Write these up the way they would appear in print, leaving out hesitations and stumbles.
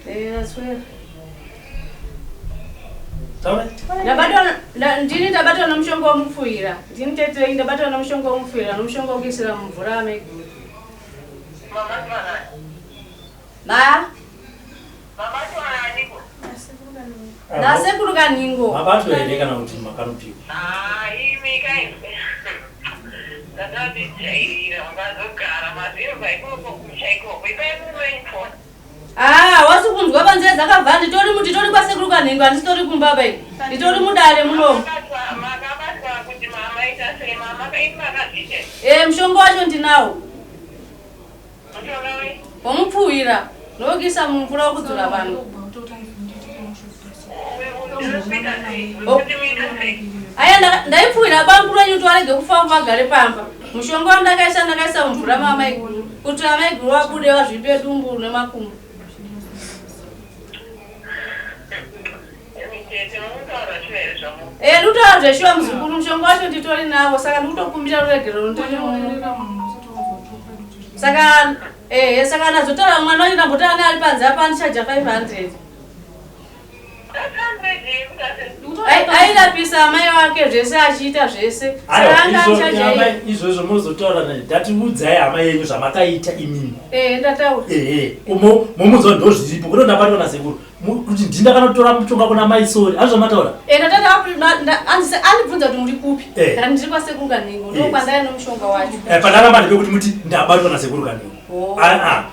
Eh, aswera. Ndabatwa ndini ndabatwa nomushonga womupfuhira. Ndini tete ndabatwa nomushonga womupfuhira nomushonga wokuisira mumvura amaiguru. Ma? Nasekuru Kanhingo. Mabatwa here kana kuti makanopiwa? Ah, imi kai. Ndakatijairira makazogara mazirwa ikoko kumusha ikoko. Ipai murume wenyu phone. Ah, wasi kunzwa panzeve dzakavhara nditori nditori kwasekuru Kanhingo handisitori kumba pai. Nditori mudare munomu. Makabatwa kuti mamaita sei mama imi makazviita. Eh, mushonga wacho ndinawo. Womupfuhwira ndokuisa mumvura wokudzora vanhu. Aya ndaipfuhwira bamkuru wenyu kuti warege kufa vagare pamba. Mushonga wandakaisa ndakaisa mumvura maamaiguru kuti amaiguru wabude wazvipe dumbu nemakumbo. Eh, ndikutaura zveshuwa muzukuru, mushonga wacho nditori nawo saka ndikutokumbira ruregerero ndiri saka eh saka ndazotaura mwana wacho ndambotaura naye ari panze apa andichaja 500 airapisa amai wake zvese achiita zvese izvozvo munozotaura naye ndati udzai hama yenyu zvamakaita imimi eh, ndataura ehe momuudza ndozviripo kuno ndabatwa nasekuru kuti ndini ndakanotora mushonga kuna mai sori hazvo zvamataura eh, andibvunza kuti muri kupi eh. ndati ndiri kwasekuru kanhengo ndokwandaya nomushonga wacho eh, pandaramba ndepekuti muti ndabatwa nasekuru kanhengo oh. ah, ah.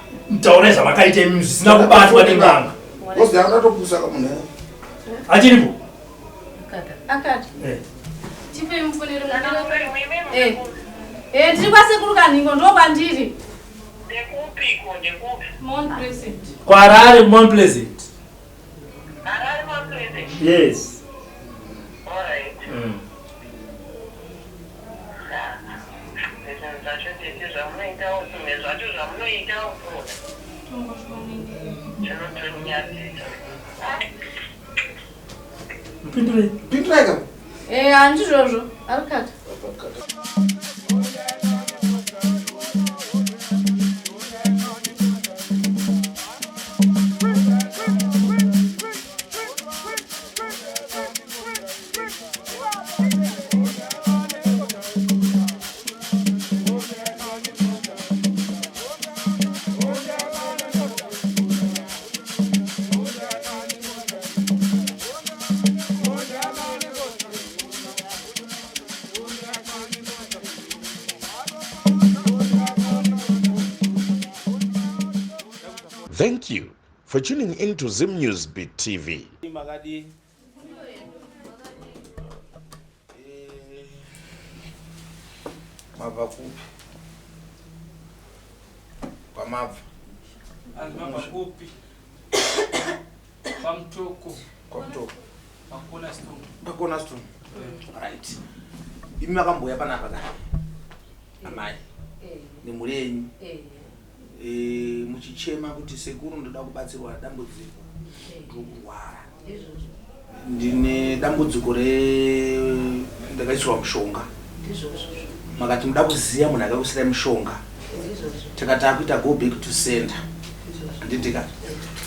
taurai zvamakaita imi zvisina kubatwa nen'anga achiripo ndiri kwasekuru kanhengo ndokwandiri Ndekupiko ndekupi? Mount Pleasant. KwaHarare Mount Pleasant. Harare Mount Pleasant. Yes. All right. Zvinhu zvacho tete zvamunoitawo zvimwe zvacho zvamunoitawo so. Zvinotonyadzisa. Mpindurei. Pindurai ka. Eh, handizvozvo. Arikata. Thank you for tuning in to Zim News Beat TV. Makadii? Mabva kupi? Kwamabva. Anzi mabva kupi? Kwamutoko. Kwamutoko. PaCornerstone. PaCornerstone. Right. Imi makambouya panapa ka? Amai. Nemhuri yenyu. Eh, muchichema kuti sekuru ndoda kubatsirwa dambudziko ndiri kurwara. Ndine dambudziko re ndakaisirwa mushonga. Makati muda kuziva munhu akakusirai mushonga. Tikati akuita go back to sender. Handiti ka?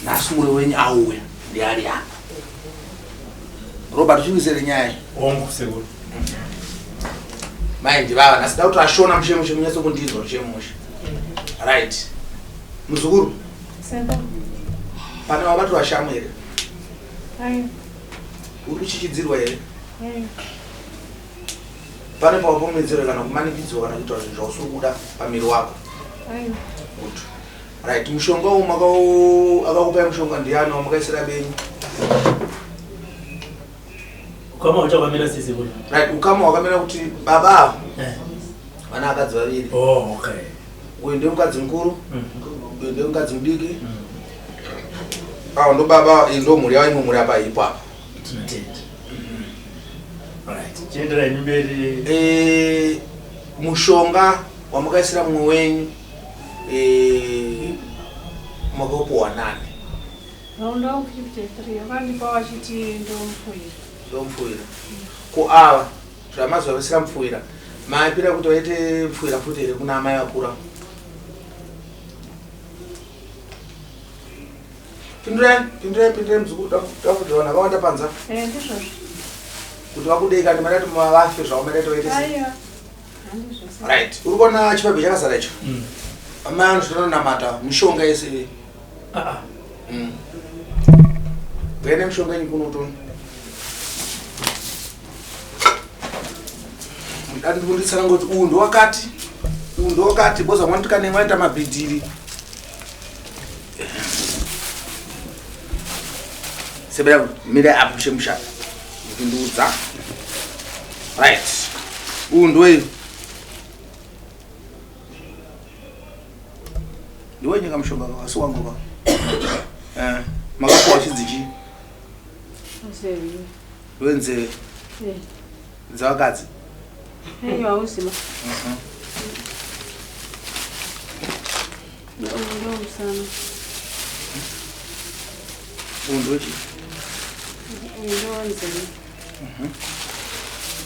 Nhasi murwe wenyu auya ndiari apa. Robert uchingisere nyaya iyi. Hongu sekuru. Mai ndivava nhasi da kuti ashona mushe mushe munyatso kundinzwa mushe mushe. Right. Muzukuru. Pane wabatwa shamu here? Uri kuchichidzirwa here? Pane pawapomeredzerwa kana kumanikidzwa kana kuitwa zvinhu zvausiri kuda pamiri wako? Good. Right, mushonga uwu makau akakupai mushonga ndiani wamakaisira benyu? Ukama huchakamira sei sekuru? Right, ukama hwakamira kuti baba ava Eh. vana vakadzi vaviri. Oh, okay. Uyu ndiye mukadzi mukuru, uyu ndiye mukadzi mudiki. Ava ndo baba, iyi ndo mhuri yavo, imwe mhuri apa ipo apa. Tinotenda. Right. Chienderai mberi. Eh, mushonga wamakaisira mumwe wenyu eh, makaupiwa nani? Round wangu 53 vakandipa vachiti ndomupfuwira. Ndomupfuwira. Ko ava zvamazuva vasira mupfuwira maipira kuti vaite mupfuwira futi here kuna amai vakura? Pindurai, pindurai, pindurai muzukuru takuti vanhu vakawanda panza. Eh, ndizvozvo. Kuti vakudei kandi madati vafe zvavo madati vaite sei? Aiwa. Handizvo. Right. Uri kuona chibabhi chakazara icho? Amai anotonamata mishonga yese. Ah, ah. Uya nemishonga yenyu kuno utoni. Ndandikunditsana ngoti uyu ndowakati, uyu ndowakati, boza mwanoti kane mwaita mabhidhiri. Sebera mira apo chemusha. Ndikundiudza. Right. Uyu ndoweyu. Ndiwe nyika mushonga kasi wangu ka. Eh, makapuwa chidzi chi? Nzeve. Ndiwe nzeve Eh. dzavakadzi. Aiwa hauzima. Ndomusana. Uyu ndiwe chi? Ndonzeve.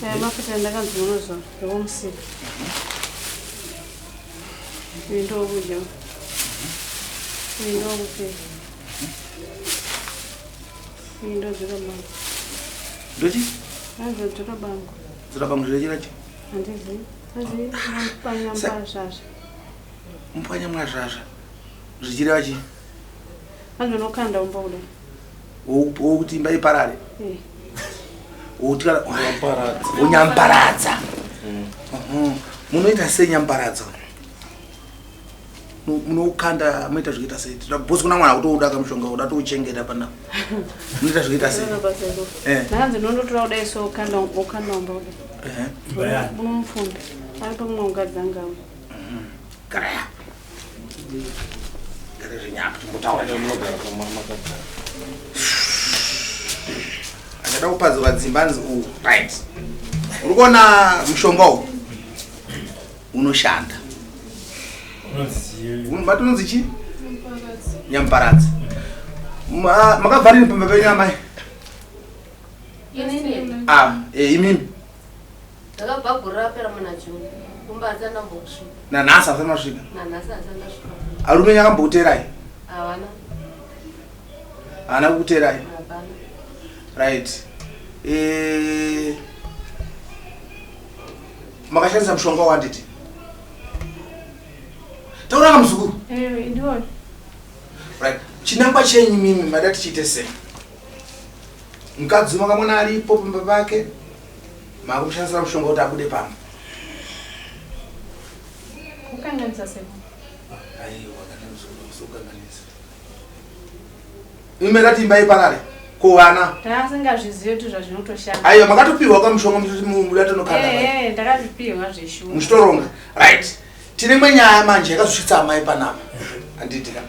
Eh, mafuta ndakanzi munozora ndomusika. Uyu ndowokudya. Uyu ndowokupfeka. Uyu ndodzora bangu. Ndochi? Hanzi dzora bangu. Dzora bangu zvechira chi? Handizivi. Hanzi mupanya mupazvazva. Mupanya mwazvazva. Zvichireva chi? Hanzi unokanda umba kudai. Wokuti imba iparare. Eh. Wokuti kana unyambaradza. Munoita sei nyambaradza? Munoukanda munoita zvekuita sei? Bosi kuna mwana kutouda kamushonga uda touchengeta panapa. Munoita zvekuita sei? Eh. Hanzi ndondotora kudai so ukanda ukanda umba kudai. Ehe. Imba yani. Unomufunda. Aripo mumwe mukadzi angawe. Gara yapo. Gara zvenyapo timbotaura. Achada kupadzirwa dzimba anzi uwu. Right. Uri kuona mushonga uwu? Unoshanda. Unonzi Mati unonzi chii? Nyamuparadzi. Makabva rini pamba penyu amai? Inini Ah, eh, imimi. ndakabva gore rapera muna June. Kumba asati ndambosvika. Nanhasi asati masvika. Nanhasi asati ndasvika. Arume enyu akambokuteerai? Havana. Haana kukuteerai? Hapana. Right. Eh, makashandisa mushonga wanditi? Taura kamuzukuru. Eh, ndiwo. Right. Chinangwa chenyu mimi mada tichiite sei? Mukadzi makamwana aripo pamba pake makumushandisira mushonga kuti abude pamba. Kukanganisa sei? Aiwa kana muzukuru usakanganisa. Imi mada imba iparare ko vana. Taasingazvizivi kuti zvazvinotoshanda. Aiwa makatopiwa kamushonga muchiti muda tonokanda. Eh, eh, ndakazvipiwa zveshuwa. Muchitoronga. Right. Tine imwe nyaya manje yakazosvitsa amai panapa. Handiti ka.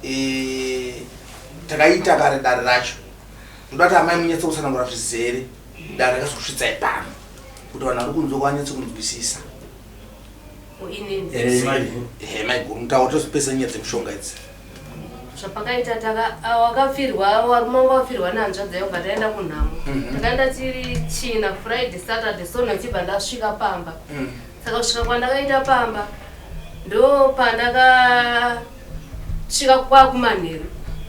Eh, takaita kare dare racho. Ndoda kuti amai munyatse kutsanangura zvizere dare rakazosvitsai pano. Kuti vanhu vari kunzwa vanyatse kunzwisisa. Inini. Eh, maiguru. Ehe maiguru mutauro tozopesa nyaya dzemushonga idzi. Zvapakaita wakapfirwa varume vangu vapfirwa nehanzvadzi yavo bva taenda kunhamo. Takaenda tiri China, Friday, Saturday, Sunday chibva ndasvika pamba. Saka kusvika kwandakaita pamba ndo pandakasvika kwakumanheru.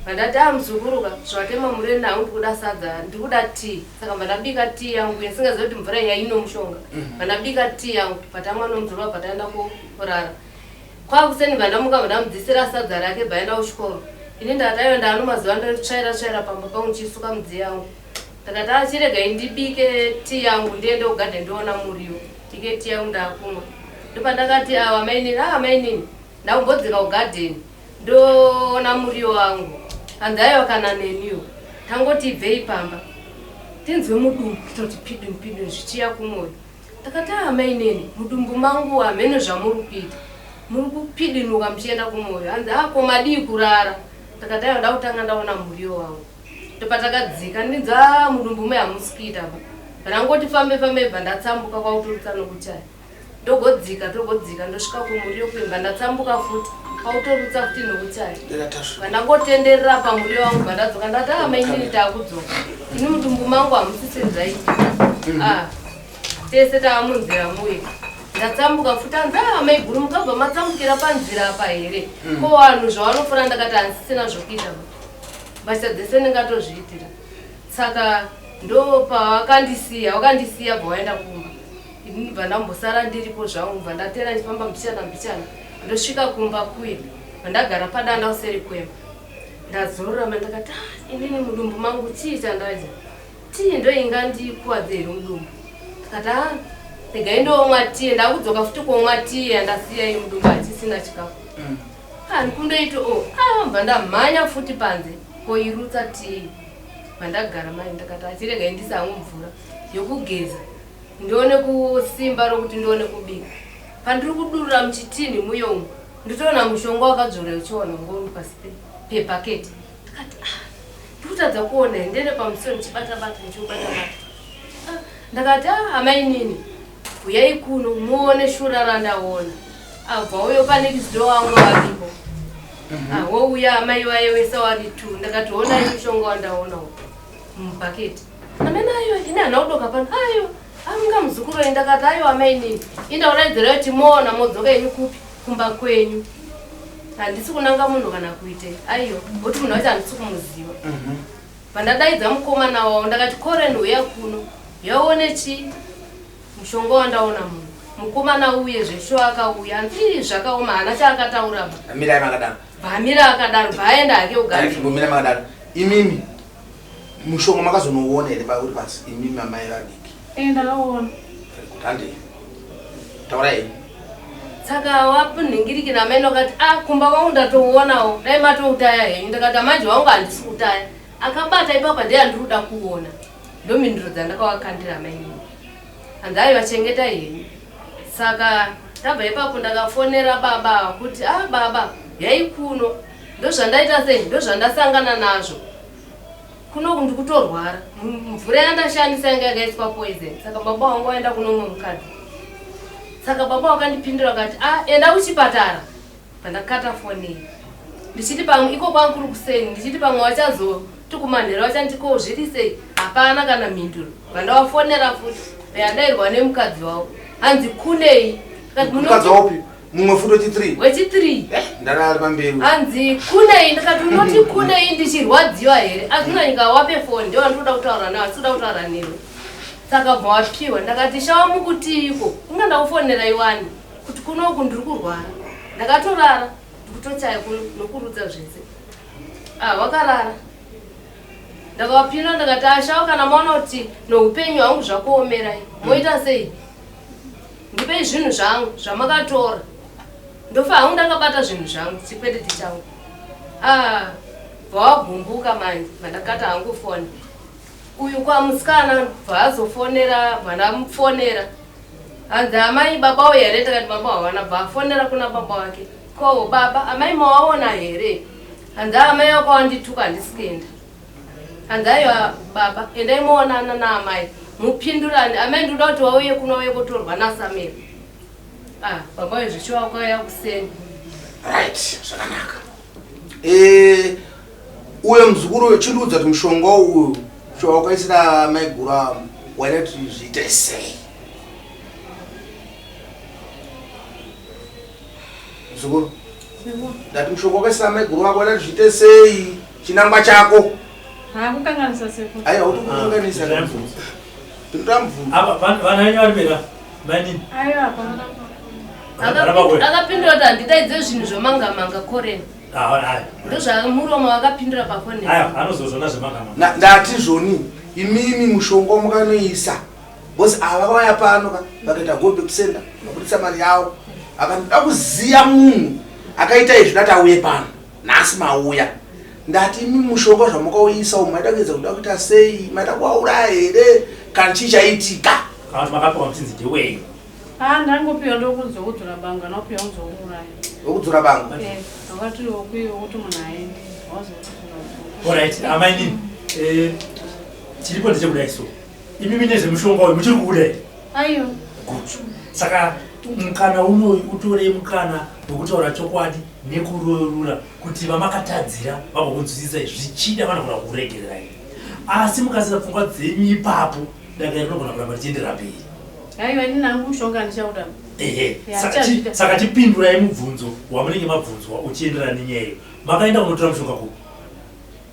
Vandati ah muzukuruka zvatema mureni hangu ndikuda sadza ndikuda tea. Saka vandabika tea yangu ndisingazivi kuti mvura iya ino mushonga. Vandabika tea yangu patamwa nomuzukuru bva taenda kurara. Kwakuseni vandamuka vandamudzisira sadza rake bvaenda kuchikoro. Ini ndati aiwa ndaano mazuva ndotsvaira tsvaira pamba pangu ndichisuka mudziyo yangu. Ndakati achiregai ndibike tea yangu ndiende kugadheni ndoona muriwo. Bike tea yangu ndakumwa. Ndopandakati awa mainini, ah mainini ndakumbodzika kugadheni ndoona muriwo wangu. Hanzi aiwa kana neniwo. Tangoti ibvei pamba. Tinzwe mudumbu kuita kuti piduni piduni zvichiya kumwoyo. Ndakati ah mainini mudumbu mangu hameno zvamuri kuita. Muri kupidinuka muchienda kumwoyo. Hanzi ah ko madii kurara. Ndakati aiwa ndakutanga ndaona muriwo wangu. Ndopatakadzika ndinzi ah mudumbu me hamusi kuita ba. Ndangoti fambe fambe bva ndatsambuka kwakutorutsa nokuchaya. Ndogodzika togodzika ndosvika kumuriwo kuimba ndatsambuka futi kwakutorutsa futi nokuchaya. Vandangotenderera pamuriwo wangu bva ndadzoka ndati ah mainini takudzoka. Ini mudumbu mangu hamusisiri zvaita. Ah tese tava munzira muye. Ndatsambuka futi hanzi ah maiguru mukabva matsambukira panzira apa here? Ko vanhu zvavanofura ndakati handisisina zvokuita ba. Mbatya dzese ndingatozviitira. Saka ndopavakandisiya, vakandisiya bva vaenda kumba. Ini bva ndambosara ndiripo zvangu, bva ndatera ndichifamba mbichana mbichana. Ndosvika kumba kuye, bva ndagara padanda kuseri kwemba. Ndazorora ma ndakati ah, inini mudumbu mangu chii chandadya? Tii ndoingandikuwadze here mudumbu? Ndikati ah, regai ndomwa tii, ndakudzoka futi komwa tii yandasiya iri mudumbu hachisina chikafu. Ah, ndikundoita oh, ah, bva ndamhanya futi panze koirutsa tii. Bva ndagara mai ndakati achiregai ndisanwe mvura yokugeza ndione kusimba rokuti ndione kubika. Pandiri kudurura muchitini muye umu nditoona mushonga wakadzvora uchiwana ngoni pasi pebhaketi. Ndikati ah, ndikutadza kuona ndere pamusoro ndichibata bata ndichibata bata. Ah, ndakati ah, amainini huyai kuno muone shura randaona. Abva uyo pane kizido wangu varipo. Ah, wouya amai vaye wese wari tu. Ndakati honai mushonga wandaona uyu mubhaketi. Amene ayo ini hana kudoka pano. Ayo anga muzukuru wenyu. Ndakati ayo amainini indauraidzira kuti moona modzoka yenyu kupi kumba kwenyu. Handisi kunanga munhu kana kuite aiyo kuti munhu wacho handisi kumuziva. Pandadaidza mukomana wavo ndakati Koren huya kuno yaone chii mushonga wandaona muno. Mukomana uye zveshuwa akauya hanzi ii zvakaoma haana chaakataura ba. Mirai makadaro. Bvaamira akadaro bvaaenda hake ugari. Chimbomira makadaro. Imimi mushonga makazonouona here pauri pasi imimi amai vadiki? Eh, ndakauona. Hande. Taurai henyu. Saka wapunhingirikira amai ndakati ah kumba kwangu ndatouonawo dai matoutaya henyu ndakati manje wangu handisi kutaya akabata ipapa ndiye andiri kuda kuona ndomhinduro dzandakavakandira amai nini hanzi aiwa chengetai henyu saka tabva ipapo ndakafonera baba ava kuti ah baba yai kuno ndozvandaita sei ndozvandasangana nazvo kunoku ndikutorwara mvura yandashandisa yanga yakaiswa poison saka baba wangu waenda kuno umwe mukadzi saka baba wakandipindura vakati ah enda kuchipatara pandakata foni iyi ndichiti pamwe iko kwangu kuri kuseni ndichiti pamwe vachazoti kumanhero vachanditi ko zviri sei hapana kana mhinduro vandawafonera futi yadairwa nemukadzi wavo hanzi kunei mukadzi waupi mumwe futi wechi3 wechi3 eh, ndarari pamberi hanzi kunei ndikati unoti kunei ndichirwadziwa here azvina nyika wape foni ndio andinoda kutaura nawo asikuda kutaura newe saka bva wapiwa ndakati shawa mukutiiko inga ndakufonera iwani kuti kunoku ndiri kurwara ndakatorara ndikutochaya kuno nokurutsa zvese ah wakarara ndakavapinda ndakati ashawa kana maona kuti noupenyu hwangu zvakuomerai moita sei ndipei zvinhu zvangu zvamakatora ndofa hangu ndakabata zvinhu zvangu chikwereti changu ah bvawagumbuka manje mandakata hangu foni uyu kwamusikana bvaazofonera bvandamufonera hanzi amai baba uyu here takati baba hawana bvaafonera kuna baba wake ko baba amai mawaona here hanzi amai wako wandituka handisi kuenda hanzi aiwa baba endai moonana naamai mupindurane amai ndikuda kuti wauye kuno uye kutorwa nasamira ah baba uyu zvichiwa kwauya kuseni right zvakanaka eh, uyo muzukuru uyo chindiudza kuti mushonga uyu chawakaisira maiguru avo waida kuti zviite sei muzukuru ndati mushonga wakaisira maiguru vako waida kuti zviite sei chinangwa chako Hakukanganisa sekuru. Aiwa utokukanganisa. Tinoda mubvunzo. Apa vana venyu vari pera. Mainini. Aiwa hapana. Akapindura kuti handidaidze zvinhu zvamanga manga Koren. Ndozvamuromo wakapindura pafoni. Aiwa anozozvona zvemanga manga. Ndati zvoni imimi mushonga mukanoisa. Because ava vauya pano ka vakaita go back sender vakabudisa mari yavo. Akanoda kuziya munhu akaita izvi ndati auye pano. Nhasi mauya ndati imi mushonga zvamukauisa umu maida kuedza kuda kuita sei maida kuvauraya here kana chii chaitika kana kuti makapiwa muchinzi ndewei Ah, ndangopiwa ndokunzi wekudzora bango kana kupiwa kunzi wekuuraya wekudzora bango eh, wakati wekuti munhu aende orit amainini eh, chiripo ndechekudai so imimi nezvemushonga uyu muchiri kuuda here aiwa good saka mukana unoyu utore mukana wekutaura chokwadi nekurorura kuti vamakatadzira vagokunzwisisai zvichida vanogona kukuregererai asi mukasisa pfungwa dzenyu ipapo danga rinogona kuramba richienderera mberi aiwa ini nangu mushonga ndichauda ehe saka chipindurai mubvunzo wamunenge mabvunzwa uchienderana nenyaya iyo makaenda kunotora mushonga kupi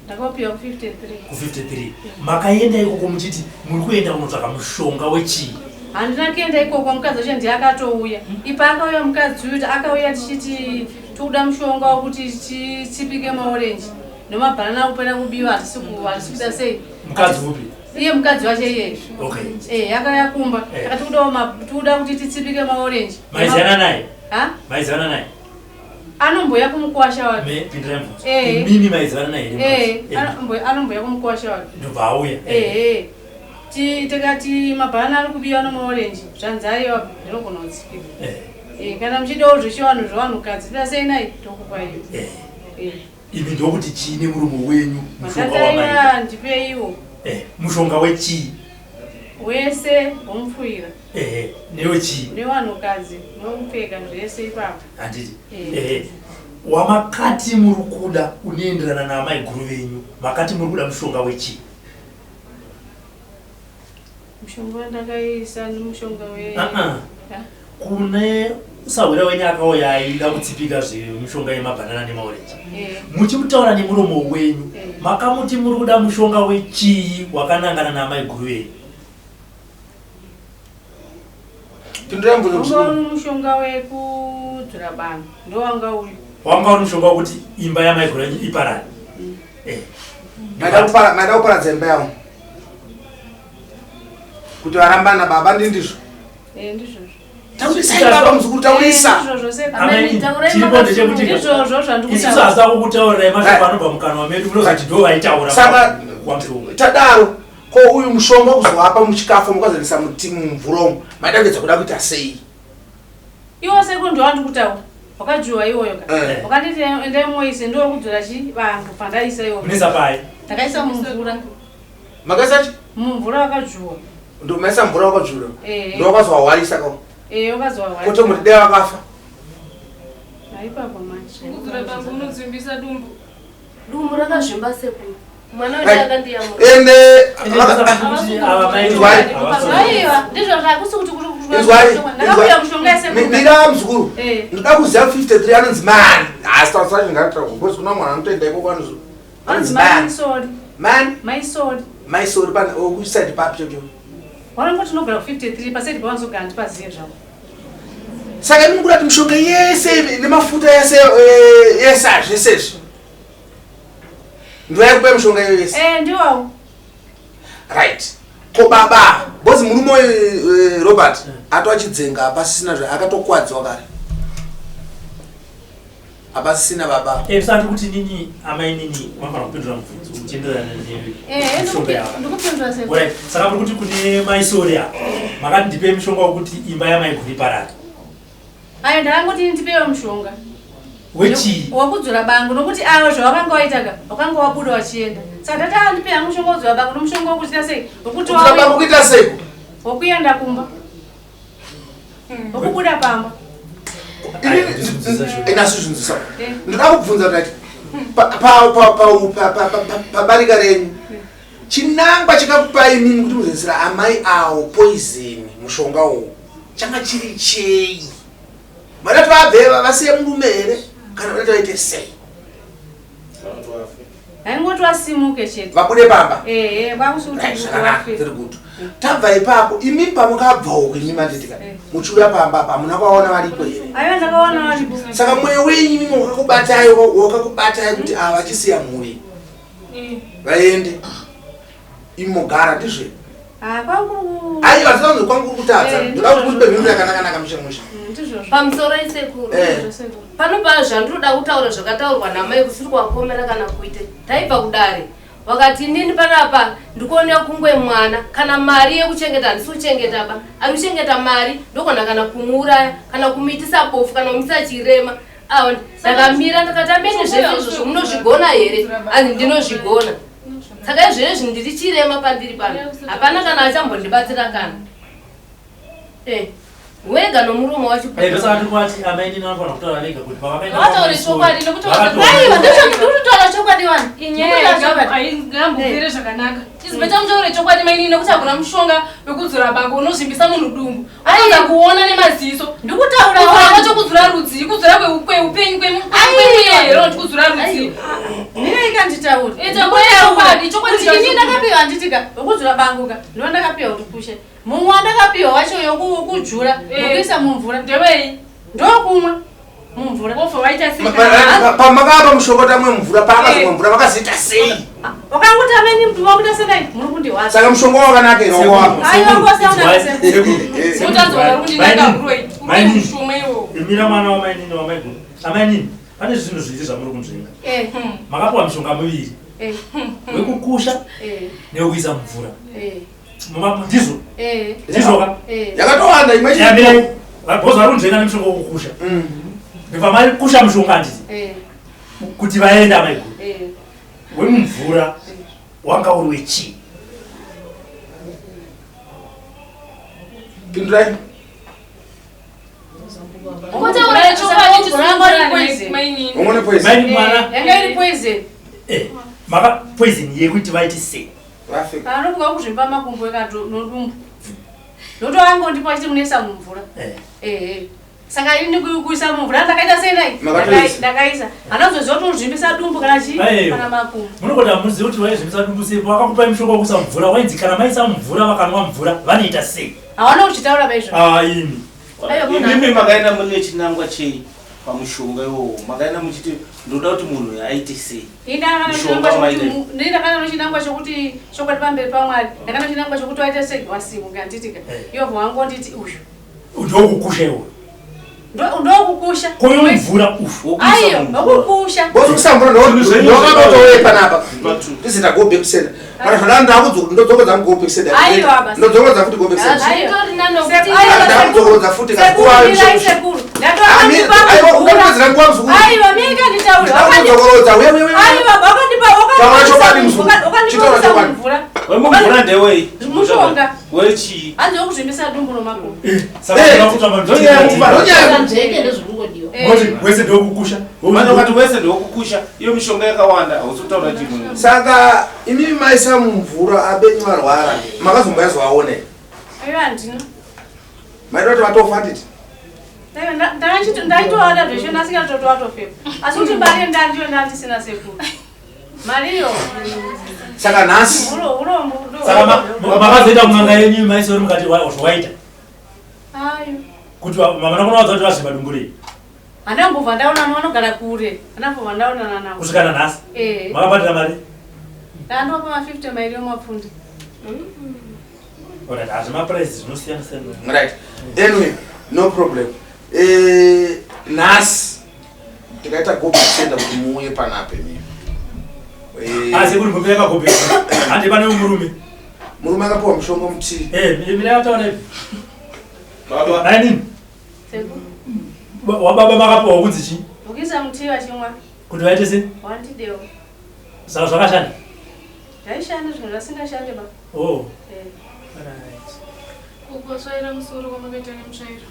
Ndakapiwa ku53. Ku53 makaenda ikoko muchiti muri kuenda kunotsvaka mushonga wechii? Handina kuenda ikoko, mukadzi wacho ndiye akatouya. Ipa akauya mukadzi uyu, akauya tichiti tikuda mushonga wekuti titsipike maorenji nemabhanana kupera kubiwa, hatisi kuita sei. Mukadzi upi? Iye mukadzi wacho iyeye. Okay. Eh, akauya kumba. Akati tikuda kuti titsipike maorenji. Maizana naye? Ha? Maizana naye? Anomboya kumukwasha wake. Pindirai mubvunzo. Imimi maizana naye here? Eh, anomboya kumukwasha wake. Ndobva auya. Eh. Tikati mabhanana ari kubiwa nemaorenji, zvanzi aiwa ndinogona kutsipika. Eh, kana muchidawo zvechivanhu zvevanhukadzi toda sei nai tokupa iyo. Eh. Imi ndokuti chii nemurume wenyu? Mushonga wamai. Ndipeiwo. Eh, mushonga wechii? Wese womupfuira. Ehe, newechii? Nevanhukadzi, nokupfeka zvese ipapo. Handiti? Ehe. Wamakati muri kuda unoenderana naamaiguru venyu. Makati muri kuda mushonga wechii? Mushonga wandakaisa nemushonga we Kune sahwira wenyu akauya aida kutsipika zvemishonga yemabhanana nemaorenji. Muchimutaura nemuromo wenyu, makamuti muri kuda mushonga wechii wakanangana naamaiguru venyu? Pindurai mubvunzo muzukuru. Wanga uri mushonga wekudzura bango ndowanga uri. Wanga uri mushonga wekuti imba yamaiguru yenyu iparare. Maida kuparadza imba yavo kuti varambana baba ndi ndizvo. Eh, ndizvozvo. Taurisai baba muzukuru taurisa. Ndizvozvo sekuru. Ameni, chiripo ndechekuti Ndizvozvo zvandikutaura. isusu hasina kukutaurirai mashoko anobva mukanwa medu munozoti ndo vaitaura Saka kwamushonga. tadaro ko uyu mushonga kuzowapa muchikafu mukazorisa muti mumvura umu maida kuedza kuda kuita sei? Iwo sekuru ndiwo wandikutaura. Wakajuwa iwoyo ka. Eh. Wakanditi endai moise ndiwo wekudzora chi bango pandaisa iwo. Munisa pai. Ndakaisa mumvura. Makaisa chi? Mumvura wakajuwa. Ndo maisa mvura wakajura. Eh. Ndo wakazowawarisa ko. Eh, wakazowawarisa. Koto muti dai wakafa. Ipapo manje. Kudzora bango unozvimbisa dumbu. Dumbu rakazvimba sekuru. Mwana wedu akandiyamura. Ende Aiwa, ndizvo zvakusi kuti Inzwai, ndakakuya mushonga yesekuru. Mira muzukuru. Eh. Ndoda kuziva 53 anonzi mani. Asi taura ngataura because kuna mwana anotoenda ikoko anonzi Anonzi anonzi mani. Maisori. Mani? Maisori. Maisori pana okuside papi chocho. Wanongoti tinogara ku 53 paside pavanozogara ndipaziye zvavo. Saka imi mukuda kuti mishonga yese nemafuta yese yese zvese izvi. Ndiwo yakupa mishonga iyo yese. Eh, ndiwawo. Right. Ko baba, bozi murume uyu Robert atowachidzenga hapasisina zve akatokuwadzwa kare. Hapasisina baba. Eh, saka kuti nini amai nini vanofanira kupindura mubvunzo uchienderana nemishonga yavo. Ndikupindura sekuru. Alright, saka muri kuti kune maisori apa makati ndipei mushonga wekuti imba yamaiguru iparare. Ayo ndakangoti ndipewo mushonga. Wechii? Wekudzora bango nokuti awo zvawakanga waita ka wakanga wabuda wachienda. Saka ndati ah ndipe hangu mushonga wekudzora bango nomushonga wekuita sei? Wekuti Kudzora bango kuita sei? Wekuenda kumba. Wekubuda pamba. Ini zvinzisa. Ndoda kubvunza kuti pabarika renyu chinangwa chakakupai imimi kuti muzoisira amai awo poison mushonga uwu changa chiri chei? Vada kuti vabve vasiye murume here kana vada kuti vaite sei? Haingoti vasimuke chete. Vabude pamba. Eh, kwakusi kuti Right, zvakanaka, very good. Tabva ipapo imi pamukabva uko imi manditi ka muchiuya pamba apa hamuna kuvaona varipo here? Aiwa ndakaona varipo. Saka mweya wenyu imi wakakubatai wakakubatai kuti ava vachisiya mhuri vaende imi mogara ndizvo here? Ah, kwangu. Aiwa tinonzi kwangu kuri kutadza. Eh, Ndoda kuti mupe mhinduro yakanaka-naka mushe mushe. Ndizvozvo. Pamusoro isekuru. Eh. Pano pa zvandinoda kutaura zvakataurwa namai kusiri kuvakomera kana kuite. Taibva kudare. Vakati inini panapa ndikuonera kungwe mwana kana mari yekuchengeta handisi kuchengeta ba. Ari kuchengeta mari ndogona kana kumuuraya kana kumuitisa bofu kana kumuitisa chirema. Awa ndakamira ndakati amene zvese izvozvo munozvigona here? Anzi ndinozvigona. Saka izvezvi ndiri chirema pandiri pano. Hapana kana achambondibatsira kana. Eh. Wega nomurume wacho. Eh, ndosaka ndiri kuvati amainini vanofanira kutaura vega kuti pavakaenda Vataure kwaMasori, chokwadi, nekuti Aiwa, ndikutaura chokwadi wani. Inyaya haingambopere zvakanaka. Izibeta mutaure chokwadi mainini nekuti hakuna mushonga wekudzora bango unozvimbisa munhu dumbu. Anoda kuona nemaziso. Ndikutaura Kudzora wani. kwacho kudzora rudzii, kudzora kweupenyu kwemweya here kuti kudzora rudzii. Mire ikanditaura. Ita chokwadi, chokwadi Kuti ini ndakapiwa handitika wekudzura bango ka ndiwo ndakapiwa kuti kushe. Mumwe wandakapiwa wacho wekujura wekuisa mumvura. Ndewei? Ndokumwa mumvura. Wobva waita sei? Pamakapa mushonga tamwe mvura, paakazomwa mvura makazoita sei? Wakanguti ameni mntu wakuita senai muri kundirwadza. Saka mushonga wakanaka here wawapa? Aiwa ngosiyana sekuru. Mutanzwa kuti ndinanga uroi. Uroi mushoma iwowo. Imira mwana wamainini wamaiguru. Amainini, pane zvinhu zviviri zvamuri kunzvenga. Eh. Makapiwa mishonga miviri, Eh. wekukusha Eh. newekuisa mumvura. Eh. Ndizvo? Eh. Ndizvo ka? Eh. Yakatowanda imwe chete. Mirai. Boss vari kunzvenga nemushonga wekukusha. Ndobva makusha mushonga handiti? Eh. Kuti vaenda amaiguru. Eh. Wemumvura wanga uri wechii? Pindurai. Kutaura chokwadi chisingaperi mainini. Ungone poison. Maini mwana. Yanga iri poison. Eh, maka poison yekuti vaite sei? Vafe. Panobuka kuzvimba makumbo ekato nodumbu. Noto angondipa achiti munoisa mumvura. Eh. Eh. Saka ini kuisa mumvura ndakaita sei nai? Makatoisa. Ndakaisa. Hanazoziva kuti unozvimbisa dumbu kana chii Aiwa. kana makumbo. Munogona muzive kuti vaizvimisa dumbu sei vakakupai mushonga wekuisa mvura wainzi kana maisa mumvura vakanwa mvura vanoita sei? Hawana kuchitaura paizvo. Ah, imi. Aiwa, munhu- Imimi makaenda mune chinangwa chei pamushonga iwowo? Makaenda muchiti ndoda kuti munhu uyu aite sei? Ini ndakana Mushonga chinangwa wamaida. chokuti ini ndakana chinangwa chokuti chokwadi pamberi paMwari. Ndakana chinangwa chokuti waite sei wasimuka handitika. Ivo wangonditi uyu. Ndokukusha iwe. Ndokukusha. Koyo mvura ufu. Aiyo, ndokukusha. Boss kusambura ndokatotowe panapa. Ndisita go back center. Kana zvadaro ndakudzoka ndodzokodza go back center. Aiwa, basi. Ndodzokodza futi go back center. Zvitori nani nokuti Ndakudzokodza futi Sekuru, kakuwa. mirai sekuru. Ah, aiwa, ungapedzera nguva muzukuru. Aiwa, mika nditaure. Ndakudzokorodza uye uye uye. Aiwa, wakandipa Taura chokwadi muzukuru. wakandipa Chitaura wakandipa chokwadi. mvura. Wemumvura ndewei? Mushonga. Wechii? Hanzi wekuzvimbisa dumbu nomakumbo. Saka ndakutamba Nzvenge ndozvirikungodiwa. Moti wese ndokukusha. Manje ukati wese ndokukusha, iyo mishonga yakawanda hausi kutaura chinhu. Saka imimi maisa mumvura abenyu varwara makazomboyazovaona here? Aiwa, handina. Maida kuti vatofa handiti? Aiwa, ndaitoada zveshe ndasingatoti watofema. Asi kuti mari ndandiyo ndandisina sekuru. Mariyo. Saka nhasi Urombo. Saka makazoita kun'anga yenyu maisori mukati zvawaita. Ayo. Kuti mama nakona wadza kuti vazvimba dumbu rei. Handambobva ndaonana vanogara kure. Handambobva ndaonana navo. Kusvika nanhasi. Eh. Makabhadhara mari. Ndandopa ma 50 mairi emapfundi. Alright, hazvima price zvinosiyana siyana. Right. Anyway, no problem. Nhasi tikaita go back center kuti muuye panapa imi. Asi kuri mbuya yakagobeka. Handi pane murume. Murume akapiwa mushonga mutii. Eh, mira yataura ipi. Baba. Mainini. Sekuru. Wababa makapiwa kunzi chii? Ukisa mutii vachimwa. Kuti vaite sei? Wandidewo. Saka zvakashanda. Ndaishanda zvinhu zvasingashande ba. Oh. Eh. Alright. Kukotsvaira musoro kwamakaita nemutsvairo.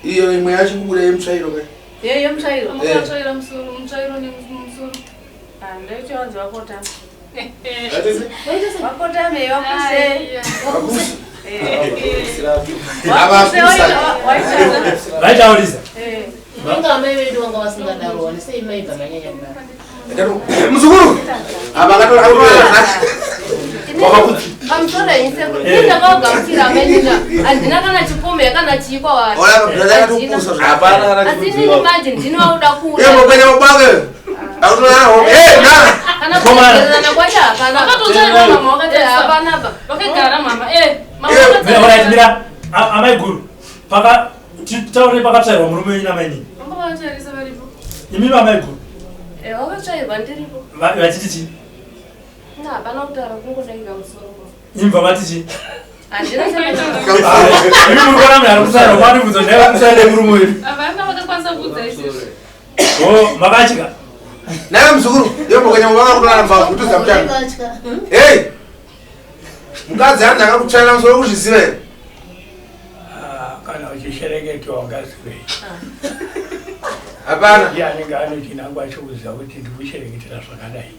Iyo imwe yacho kubuda yemutsvairo kai. Ye yemutsvairo. Mukatsvaira musoro, mutsvairo nemusoro. Ah, ndaitowanza vakotama. Vaite Vakotame vakuse. Vakuse. Eh. Avakusa. Vaitaurisa. Eh. Vanga amai vedu vanga vasingadaro wani sei maibva manyanya kudaro. Muzukuru. Apa akatora Pamusoro henyu sekuru, ini ndakavagamuchira amainina handina kana chipomhe kana chii kwavari. Ola brother akatopusa zva. Hapana kana Asi inini manje ndini wauda Yebo kuuraya. kwene babake. Akutora ho. Eh na. Kana kugererana kwacho hapana. Wakatotsvairwa mama wakatarisa. Hapana ba. Wakagara mama. Eh, mama Mira, alright, wakatarisa. mira. Amai guru. Paka titaure pakatsvairwa murume wenyu namainini. Vanga vakatarisa varipo. Imimi amai guru. Eh, wakatsvairwa ndiripo. Vachiti chii? Na hapana kutaura kungodaika musoro. Imva vati chii? Handina Imi muri kuona munhu ari kutsvairwa kwanibvunza kuti ndaiva kutsvaira murume wenyu. Havana vakakwanisa kuudza isusu. Oh, makatya. Nawe muzukuru, yebo kwene babake akutora mva kutuza mutano. Hey! Mukadzi hanzi akakutsvaira musoro kuzviziva here? Kana uchishereketwa ungazivei? Hapana. Ndiye anenge ane chinangwa chekuziva kuti ndikushereketera zvakadai.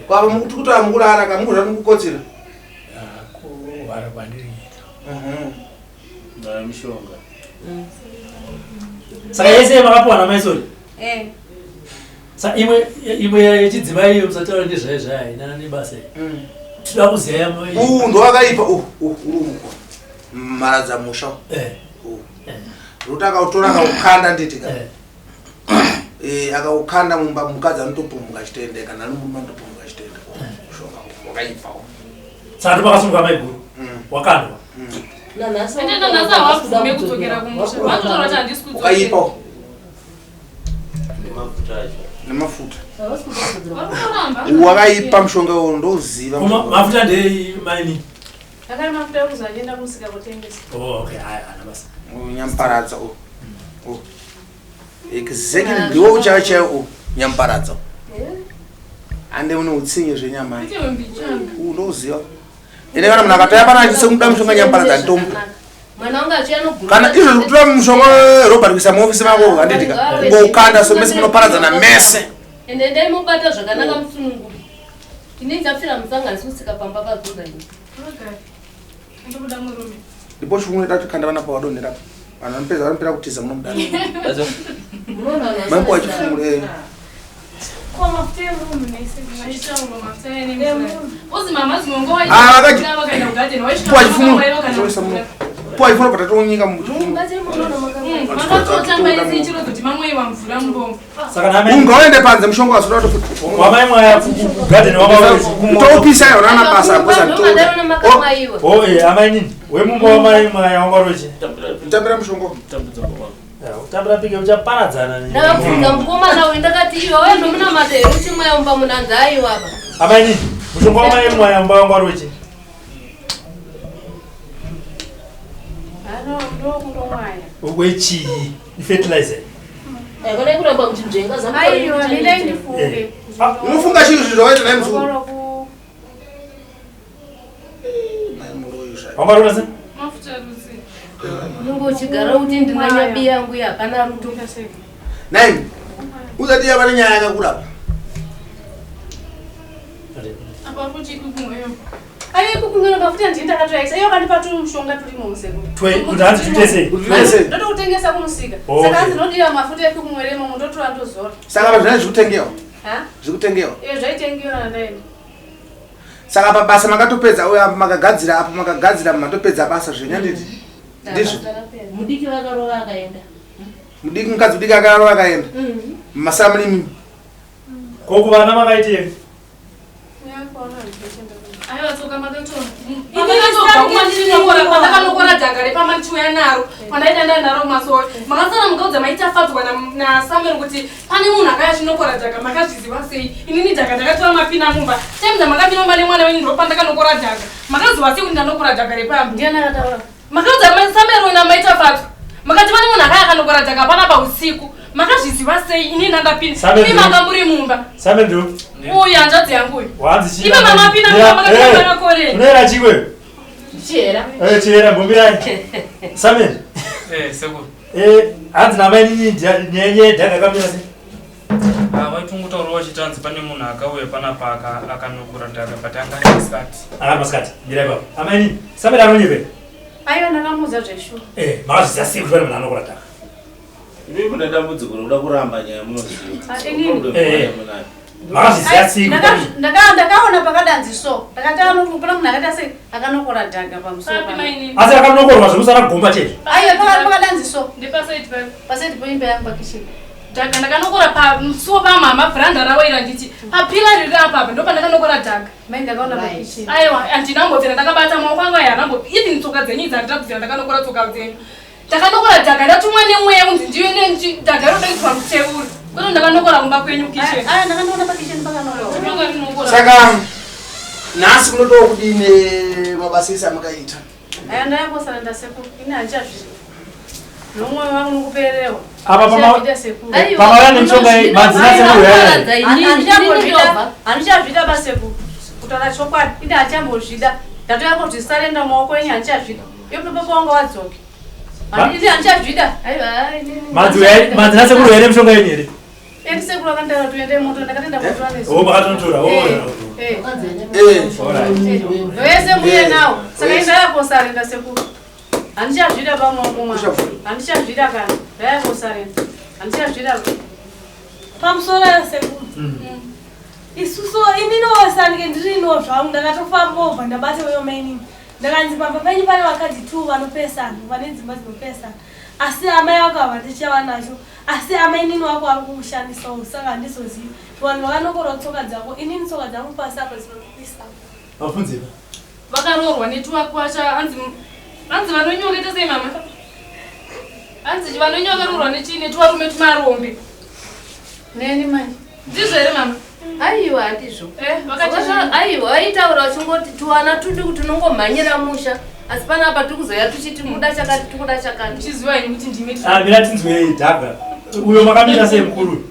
Kwava mukuti kuti amukurara kamukuzva mukukotsira. Kurwara kwandiri kuita. Ndaya mishonga. Saka yese makapiwa namaisori? Eh. Sa imwe imwe yechidzimai iyo musataura nezvayo zvayo haina nebasa iyi. Tinoda kuziva Uwu ndowakaipa uwu uwu uri umuko. Mharadza musha. Uwu. Rokuti akautora akaukanda nditi ka. Eh akaukanda mumba mukadzi anotopumuka achitoenda kana ari murume anotopumuka achitoenda. Mushonga wakaipa uwu. Saka ndopakasunga maiguru. Wakandwa. Nanhasi Ende nanhasi havabvume kudzokera kumusha. Vanotaura kuti handisi kudzokera. Wakaipa uwu. Nemafuta acho. Nemafuta. Havasi kudzokera. Varikuramba. Uwu wakaipa mushonga uwu ndouziva. Kuma mafuta ndei maini? Akari mafuta ekuzi achienda kumusika kutengesa. Oh okay, haya hana basa. Nyamuparadza uwu. Uwu. Exactly ndiwo chaiwo chaiwo uwu nyamuparadza. Ande une utsinye zvenyama. Ite wembichana. Uwu ndouziva. Ende kana munhu akataya pana achise kumuda mushonga nyamuparadza nditomupa. Mwana wangu achiya anogura. Kana izvo zvekutora mushonga Robert kuisa muofisi mako handitika. Kungoukanda so mese munoparadzana mese. Ende endai mobata zvakanaka musununguke. Ini ndapfira musanganisi kusika pamba pazunza ini. Vagari. Ndokuda murume. Ndipo chifungo chida kuti kanda vana pawadonhera. Vanhu vanopedza vanopera kutiza muno mudare. Munoona vanhu Mambo vasina wachifungura eh. Ko mafuta emurume nese. Vaitaura mafuta enemvura. Uzi mama dzimwe nguva Ah, vakaji- vakaenda kugadheni vaisvika Puwa chifungo. vakamwaiwa kana Choisa mvura. muno. Puwa chifungo patatonyika muchifungo. Mubate munoona makamwa. Makatotanga isi ichirodza kuti mamwaiwa mvura mubombo. Saka name Ungaende panze mushonga wasuda kutofuta. wamai mwaya kugarden wakawa Toupisa yona na basa kusa Ndomadaro namakamwaiwa. Oh eh amai nini? Wemumba wamai mwaya wangarochi. Tambira mushonga. Ya, utambira pike uchaparadzana. Ndakabvunza mukomana uyu ndakati iwe wauya nomunamata here uchimwaya mumba munanzi aiwa apa. Amai nini? Mushonga wamai mwaya mumba wangarochi. Ano ndokundomwaya. Wechii? Ifertilizer. Kana kuramba muchinzvenga Aiwa, mina ndifunge. Unofunga chii zvinhu zvawaita naye muzukuru? Ndokoro ku Wangarora sei? Mafuta rudzi. Unenge uchigara kuti ndina nyabi yangu iyi hapana rudo. Nai. Usati yava nenyaya yakakura. Apa futi ikukumweyo. Ai kukungana mafuta ndini ndakatoyaisa. Iyo kandipa tu mushonga turimo museko. Twe kuti hanzi tuite sei? Kuti sei? Ndotokutengesa kumusika. Okay. Saka hanzi ndodira mafuta ekukumweremo ndotora ndozora. Saka pazvina zvikutengewa. Ha? Zvikutengewa. Iyo zvaitengiwa nandaenda. Saka pabasa makatopedza uya makagadzira apo makagadzira matopedza basa zvenyu handiti? Ndizvo. Mudiki vakarova akaenda. Mudiki mukadzi mudiki akarova akaenda. Masaa mune mimi. Ko kuvana makaitei? Aiwa tsoka makatora. Pamakatobva kumandinokora pandakanokora dhaga repamba ndichiuya naro pandaida ndanaro masowe. Makasara mukaudza maitafadzwa naSamuel kuti pane munhu akauya achinokora dhaga makazviziva sei. Inini dhaga ndakatora mapina mumba. Time dzamakapinda mumba nemwana wenyu ndo pandakanokora dhaga. Makaziva sei kuti ndanokora dhaga repamba? Ndiani akataura? Makaudza Samuel namaitafadzwa. Makati pane munhu akauya akanokora dhaga panapa usiku. Makazviziva sei inini ndandapinda. Samuel Imi manga muri mumba. Samuel ndo. Uyu hanzvadzi yangu uyu. Wanzi chii? Iwe mama pina mumba makapinda makore. Unoera chikwe? Chihera. Eh chihera mbombirai. Samuel. Eh, sekuru. Eh hanzi namai nini nyenye dhaga kamira sei? Ah, vaitongotaurawo vachitanzi pane munhu akauya panapa akanokura dhaga but anga ari masikati. Anga masikati. Mirai baba. Amai nini? Samuel anonyepe. Aiwa ndakamuudza zveshuwa. Eh makazviziva sei kuti pane munhu anokora dhaga? Imi mune dambudziko rekuda kuramba nyaya munoziva. Ah, inini? Problem Eh. munayo. Makazviziva sei kuti pane Ndakaona pakadanzi so. Ndakati ano pana munhu akaita sei akanokora dhaga pamusoro. Papi pano. mainini. Asi akanokorwa zvekusara gomba chete. Aiwa pakati pakadanzi so. Ndipasaidi papi. Pasaidi poimba yangu pakitchen. Dhaga ndakanokora pamusuwo pamama vhuranda ravo iro handiti papila riri apa apa ndo pandakanokora dhaga. Mai ndakaona pakitchen. Aiwa handina mbobvira ndakabata maoko angu aya handambo even tsoka dzenyu idzi handina kubvira ndakanokora tsoka dzenyu. Ndakanokora dhaga ndatumwa nemweya kunzi ndiyo dhaga rodoitwa muteuro. Kwete ndakanokora kumba kwenyu kitchen. Aiwa ndakandoona pakitchen pakanokora. Ndinonga ndinokora. Saka nhasi munotowo kudini mabasa ese amakaita? Aiwa ndayakosana ndasekuru. Ini handichazvidi. Nomwoyo wangu nokuperewa. Apa pama- Handichazviita sekuru. Aiwa, Pamauya nemishonga iyi, madzina sekuru Paradza inini, inini Handichambozvida ndobva. handichazvida basekuru. Kutaura chokwadi ini handichambozvida. Ndatoya kuzvisarenda mumaoko enyu handichazvida. Ivo baba wanga wadzoke. Handiti handichazvida. Aiwa, Madzi madzi nasekuru here mishonga yenyu here? Endi sekuru akandaura tuende moto ndakatenda moto anesu. Oh, makatonotora. Oh, Eh. Alright. Vese muye nawo. Saka indaya sekuru. Handichazvida pamaoko mwana. Handichazvida kana. Ndaya kosarenda. Handichazvida. Pamusoro sekuru. Isusu ininowasanike ndirino zvangu ndakatofamba ndabata uyo mainini. Ndakanzi pamba penyu pane vakadzi two vanopesana, vane dzimba dzinopesana. Asi amai vako havatichava nacho. Asi amainini wako ari kukushandisawo saka handizozivi. Vanhu vakanokora tsoka dzako, inini tsoka dzangu pasi apa dzinopisa. Vafunze. Vakaroorwa netuvakwasha hanzi hanzi vanonyoka sei mama? Hanzi vanonyoka roorwa nechii netuvarume tumarombe. Neni manje. Ndizvo here mama? Aiwa, handizvo. Vakati Aiwa, vaitaura vachingoti tuwana tuduku tunongomhanyira musha, asi panapa tikuzoya tuchiti muda chakati, tikuda chakati. Chiziva ini kuti ndime Ah, mira tinzwe dhaga. Uyo makamira sei mukuru?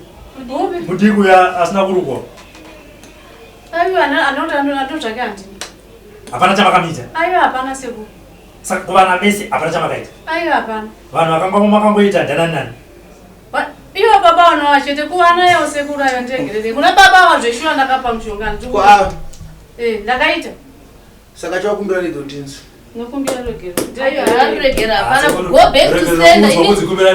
Mudiki uya asina kurukwa. Aiwa anoti anozvake handina. Hapana chamakamita. Aiwa hapana sekuru. Saka kuvana vese hapana chamakaita. Aiwa hapana. Vanhu vakanga makangoita danani nani. Ivo baba vanowa chete kuvana yavo sekuru ayo ndiregerere. Kuna baba ava zveshuwa ndakapa mushonga Ko ava? Eh, ndakaita. Saka chakumbira redo tinzi. Nokumbira regero. Aregera hapana go back to sender.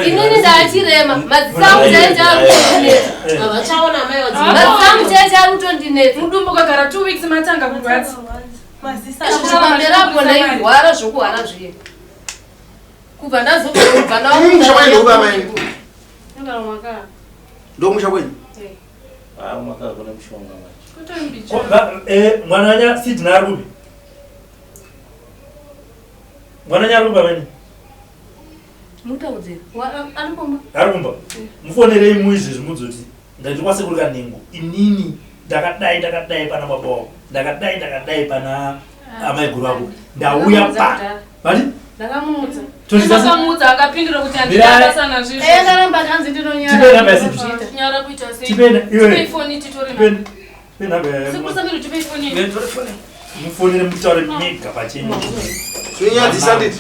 Inini ndaachirema madzisangu chaicho ari kutondinetsa. Havachaona amai Madzisangu chaicho ari kutondinetsa. Mudumbu ukagara 2 weeks matanga kurwadza. Pamberi apo ndairwara zvokuhwara zviye. Kubva ndazobva kubva Imi musha kwenyu ndokupa amai. Ndogara mwaka. Ndomusha kwenyu. Ah, mwaka hakuna mushonga manje. Ko, mwana anya Sidney ari kupi? Mwana anya ari kupi ameni? Mutaudzira. Ari kumba. Ari kumba. Mufonerei muizvezvi mudzoti ndati kwasekuru Kanengo inini ndakadai ndakadai pana baba wako ndakadai ndakadai pana amai guru vako ndauya pa vati Ndakamuudza. Ndakamuudza akapindura kuti Mirai. handina basa nazvo. Eh, ndaramba hanzi ndinonyara. Tipe namba yaSidney. Nyara kuita sei? Tipe iwe. Tipe foni titore. Tipe namba ya- Sekuru Samiri tipe foni. Mufonere mutaure mega pachenyu. Zvinyadzisa nditi.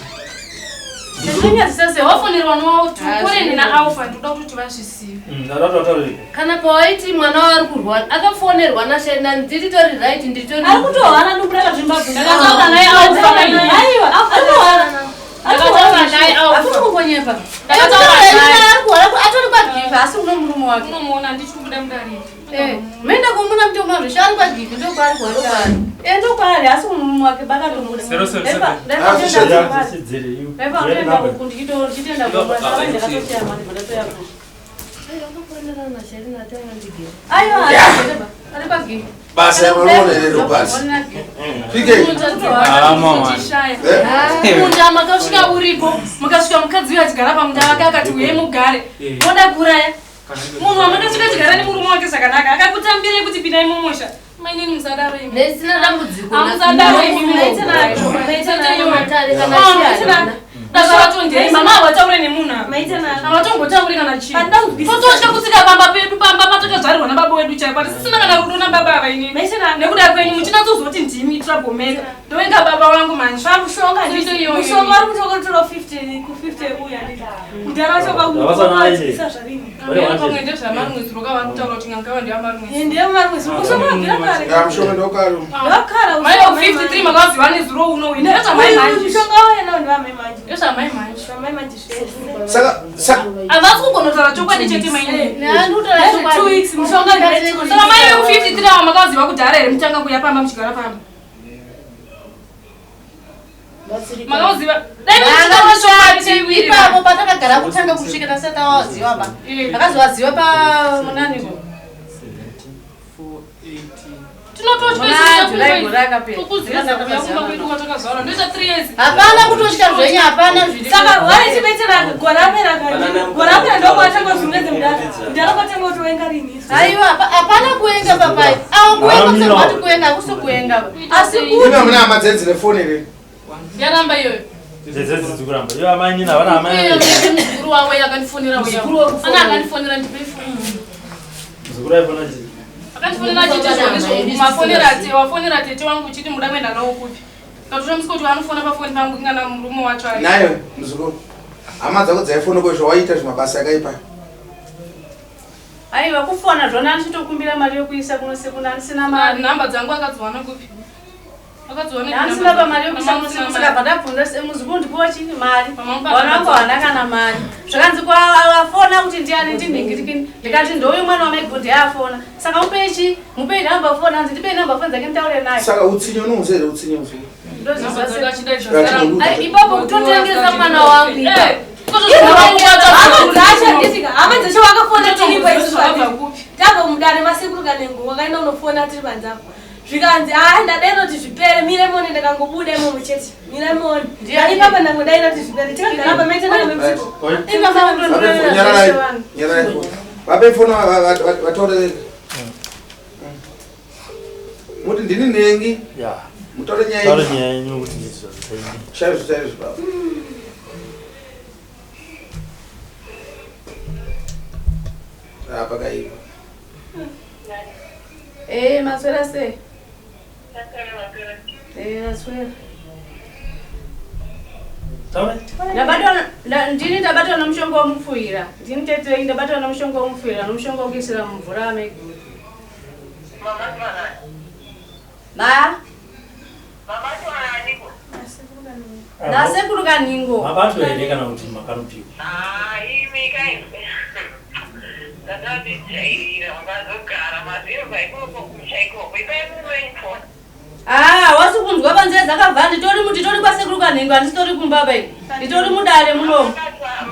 Zvinyadzisa sei? Wafonerwa notukore nena Alpha ndoda kuti vazvizive. Ndatotaurika. Kana pawaiti mwana wari kurwara akafonerwa naShaina ndiritori right nditori. Ari kutohwara dumbu rakazvimba. Ndakataura naye Alpha. Aiwa, ari kuhwara. Ndakataura naye Alpha. Akuti kungonyepa. Ndakataura naye. Ari kuhwara atori kwagiva asi kuno murume wake. Unomuona ndichikubuda mudariro. Eh, menda kumuna mutombo zveshe ari kwagivi ndokwaari kuhwara. Eh, ndokwaari asi kumurume wake bakatomuda. 077. Daipa ndoenda uku ndichitenda kumba saka ndakatoshaya mari ndatoya kuno. Aiwa, ari kwagivi. Basa rinoona basa. Fike. Munda makasvika uripo, mukasvika mukadzi uyo achigara pamunda wake akati uyai mugare. Moda kuuraya. Munhu wamakasvika achigara nemurume wake zvakanaka akakutambirei kuti pindai mumusha. Mainini musadaro imi. Nesina dambudziko. Hamusadaro imi. Matare kana chiyana. Ndakavatondei mama havataure nemunhu ava. Havatombotauri kana chii. Tototya kusvika pamba pedu pamba patakazvarirwa nababa wedu chaipo hatisisina kana rudo nababa ava inini. Nekuda kwenyu muchinatsoziva kuti ndimi troublemaker. Ndowenga baba wangu manje. Pamushonga Soito iyoyo. mushonga vari kutokotora 50 ku 50 uya nditi. Mudhara wacho Havasana vakuisa zvarini. Pamwe ndezvamarumwezuro kavari kutaura kuti ngangava ndeyamarumwezuro. Ndiye marumwezuro. Mushonga wabvira kare. Ya mushonga ndokare. Ndokara. Mai wa 53 makaziva nezuro uno uyu. Ndezvamai manje. Mushonga wena ndewamai manje. Ndezvamai manje. Zvamai manje zvese. Saka saka Havasi kugonotaura chokwadi chete mainini. Ndikutaura chokwadi. 2 weeks mushonga ndine Saka mai veku 53 ava makaziva kudhara here mutanga kuuya pamba muchigara pamba. Makaziva. Dai muchitaura chokwadi chaiwiri. Ipapo patakagara kutanga kusvika tasati tawaziva pa. Takazowaziva pa munaniko. Tinototya July gore rakapera. Tokuziva kuuya kumba kwedu kwatakazvarwa. Ndoita 3 years. Hapana kutotya zvenyu, hapana zviri. Saka waichibetera gorapera kani. Gorapera ndokwatanga zvimwedzi mudhara. Mudhara kwatanga kutowenga rini. Aiwa, hapana kuenga papai. Awo kuenga kusati kuenga hakusi kuenga. Asi Imi kuti hamuna hama dzenyu dzine foni here? Yaramba iyoyo. Dzedzedzi dzikuramba. Ivo amai nini havana amai. Iyoyo muzukuru wavo yakandifonera uya. Ana akandifonera ndipe foni. Muzukuru aifona chii? Akandifonera achiti zvonizvo mafonera ate wafonera tete wangu uchiti muda kuenda nawo kupi. Ndatoshamisika kuti vanofona pafoni pangu ingana murume wacho ari. Nayo muzukuru. Hama dzako dzaifona ko zvawaita zvimabasa akaipa. Aiwa kufona zvona ndichitokumbira mari yokuisa kuno sekuru andisina mari. Nhamba dzangu akadziwana kupi? Akadziwana Handisina pamari yokuisa kuno sekuru saka bva ndabvunza se muzukuru ndipiwa chini mari. Vana vangu havana kana mari. Zvakanzi kwafona kuti ndiani ndinhingirikini. Ndikati ndoyu mwana wamaiguru ndiye afona. Saka mupei chi mupei nhamba foni hanzi ndipei nhamba foni dzake nditaure naye. Saka utsinye unounza here utsinye muzukuru? Ndozviziva Ipapo kutotengesa mwana wangu ipapo. Hama dzacho handiti hama dzacho vakafona tiripo isusu handiti. Tabva mudare masekuru Kanengo wakaenda unofona tiri panze apo. Zvikanzi haa ndadaira kuti zvipere mire muone ndakangobuda imomo chete. Mire muone. Ndiani? Ipapa ndangodaira kuti zvipere. Tikagara apa maita nana memusipo. Nyararai. Nyararai. Vape foni vataure vega. Muti ndini nhengi. Ya. Mutaure nyaya Taure yenyu. nyaya yenyu kuti ndizvo zvaini. Chaizvo chaizvo baba. Ah, pakaipa. Eh maswera sei? Eh maswera. Ndabatwa ndini ndabatwa nomushonga womupfuhira. Ndini tete ndabatwa nomushonga womupfuhira nomushonga wokuisira mumvura amaiguru. Ma? Nasekuru Kanhingo. Mabatwa here kana kuti makanopiwa? Imi kai ndakatijairira makazogara mazirwa ikoko kumusha ikoko ipai murume wenyu foni. Ah, wasi kunzwa panzeve dzakavhara nditori nditori kwasekuru Kanhingo handisitori kumba pai. Nditori mudare munomu.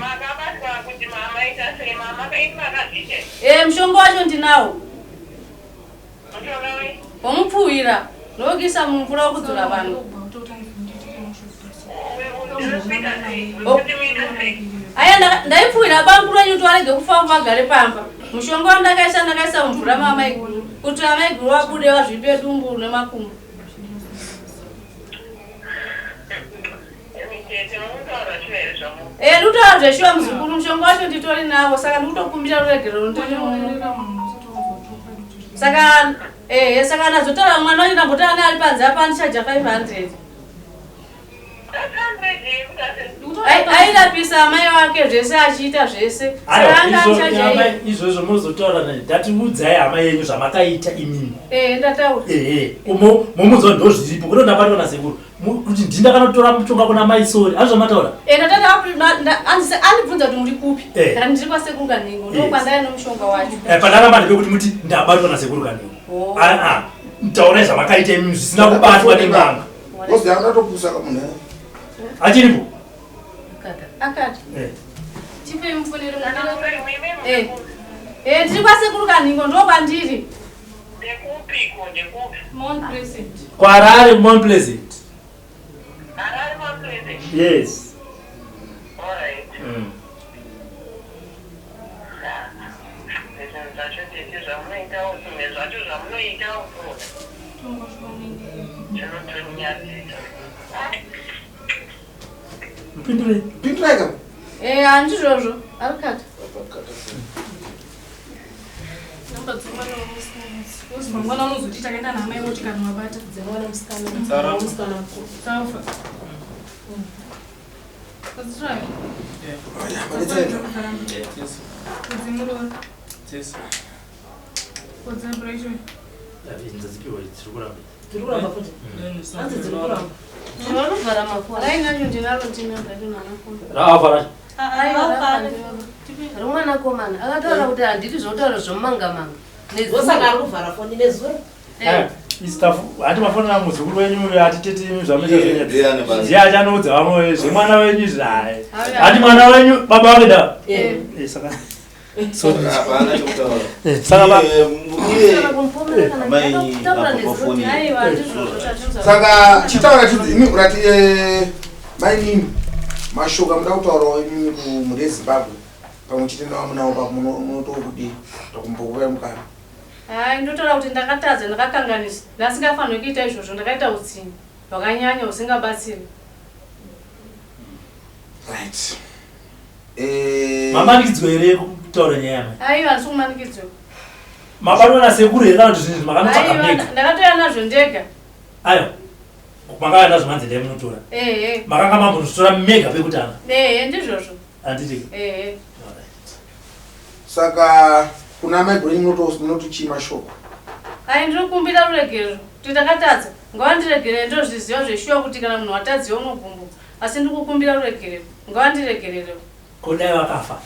Makabatwa kuti mamaita sei mama kaini makazviita Eh mushonga wacho ndinawo. mushonga wei Womupfuhira ndokuisa mumvura wokudzora vanhu. Aya ndaipfuhira bangu renyu kuti varege kufa vagare pamba. Mushonga wandakaisa ndakaisa mumvura maamaiguru kuti amaiguru vabude vazvipe dumbu nemakumbo. imi tete mukutaura shuwa here zvamu Eh ndikutaura zveshuwa muzukuru mushonga wacho nditori nawo saka ndikutokumbira ruregerero ndiri Saka eh saka ndazotaura mwana wacho ndambotaura naye ari panze apa andichaja 500. Airapisa amai wake zvese achiita zvese. Saka anga andichaja iye. Izvozvo munozotaura naye. Ndatiudzai hama yenyu zvamakaita imimi. Eh ndataura. Ehe, momuudza kuti ndozviripo kuno ndabatwa nasekuru. Kuti ndini ndakanotora mushonga kuna mai Sori. Hazvo zvamataura? Eh ndatata andibvunza kuti muri kupi. Eh. Ndakati ndiri kwasekuru Kanhingo Yes. ndokwandaya nomushonga wacho. Eh, pandaramba ndepekuti muti ndabatwa nasekuru Kanhingo. Oh. Ah ah. Taurai zvamakaita imimi zvisina kubatwa nen'anga. Ngozi yakatopusa kamunhu. Achiripo? Akati. Eh. Chipei mufonero Eh. Eh ndiri kwasekuru Kanhingo ndokwandiri. ndekupiko ndekupi Mount Pleasant. Kwarari Mount Pleasant. Harare Mount Pleasant Yes. alright Mm. zvinhu zvacho tete zvamunoitawo zvimwe zvacho zvamunoitawo zvinotonyadzisa Mpindure. Pindurai ka. Eh handizvozvo. Arikati. Namba dzemwana wemusikana. Uzi mangwana unozoti takaenda naamai voti kana mabata. Dzemwana musikana. Tsara. Musikana mukuru. Saufa. That's right. Ndadzipiwa dziri kuramba. Dziri kuramba futi? Hanzi dziri kuramba. Vanovhara mafoni. Rainacho ndinaro ndinamba ndinanafoni. Rafa racho. Romwanakomana akataura kuti handiti zvotaura zvomumangamanga. Ndosaka ari kuvhara foni nezuro. Hati mafonera muzukuru wenyu uyu atitete imi zvamuita Iye, ndiye ane basa. ndiye achanoudza vamwe zvemwana wenyu izvi hai Hauya. hati mwana wenyu baba wake da Eh. Eh, saka sorry. Hapana chekutaura. Eh, saka ba- Iye, amai apa pafoni. Saka chitaura chidzi imi urati eh, mai nini mashoko amuda kutaurawo imimi kumhuri yeZimbabwe pamwe chete nevamunawo pa munotokudii takumbokupai mukana. Hai ndotaura kuti ndakatadza ndakakanganisa. Ndasingafanirwi kuita izvozvo ndakaita utsinye hwakanyanya husingabatsiri. Right. Eh, Mamanikidzwa here kutaura nyaya yamai? Aiwa handisi kumanikidzwa. Mabatwa nasekuru here kana kuti zvinhu makanotsvaga Aiwa mega? ndakatouya nazvo ndega. Aiwa. Makauya nazvo manzi ndai munotora. Ehe. Makanga mambonozvitora mega pekutanga. Ehe, ndizvozvo. Handiti? Ehe. Saka kuna amai Gwenyu munotochii mashoko? Ai ndinokumbira ruregerero kuti ndakatadza. Ngavandiregerere ndozviziva zveshuwa kuti kana munhu watadziwa unogumbuka. Asi ndikukumbira ruregerero. Ngavandiregererewo. Ko dai vakafa?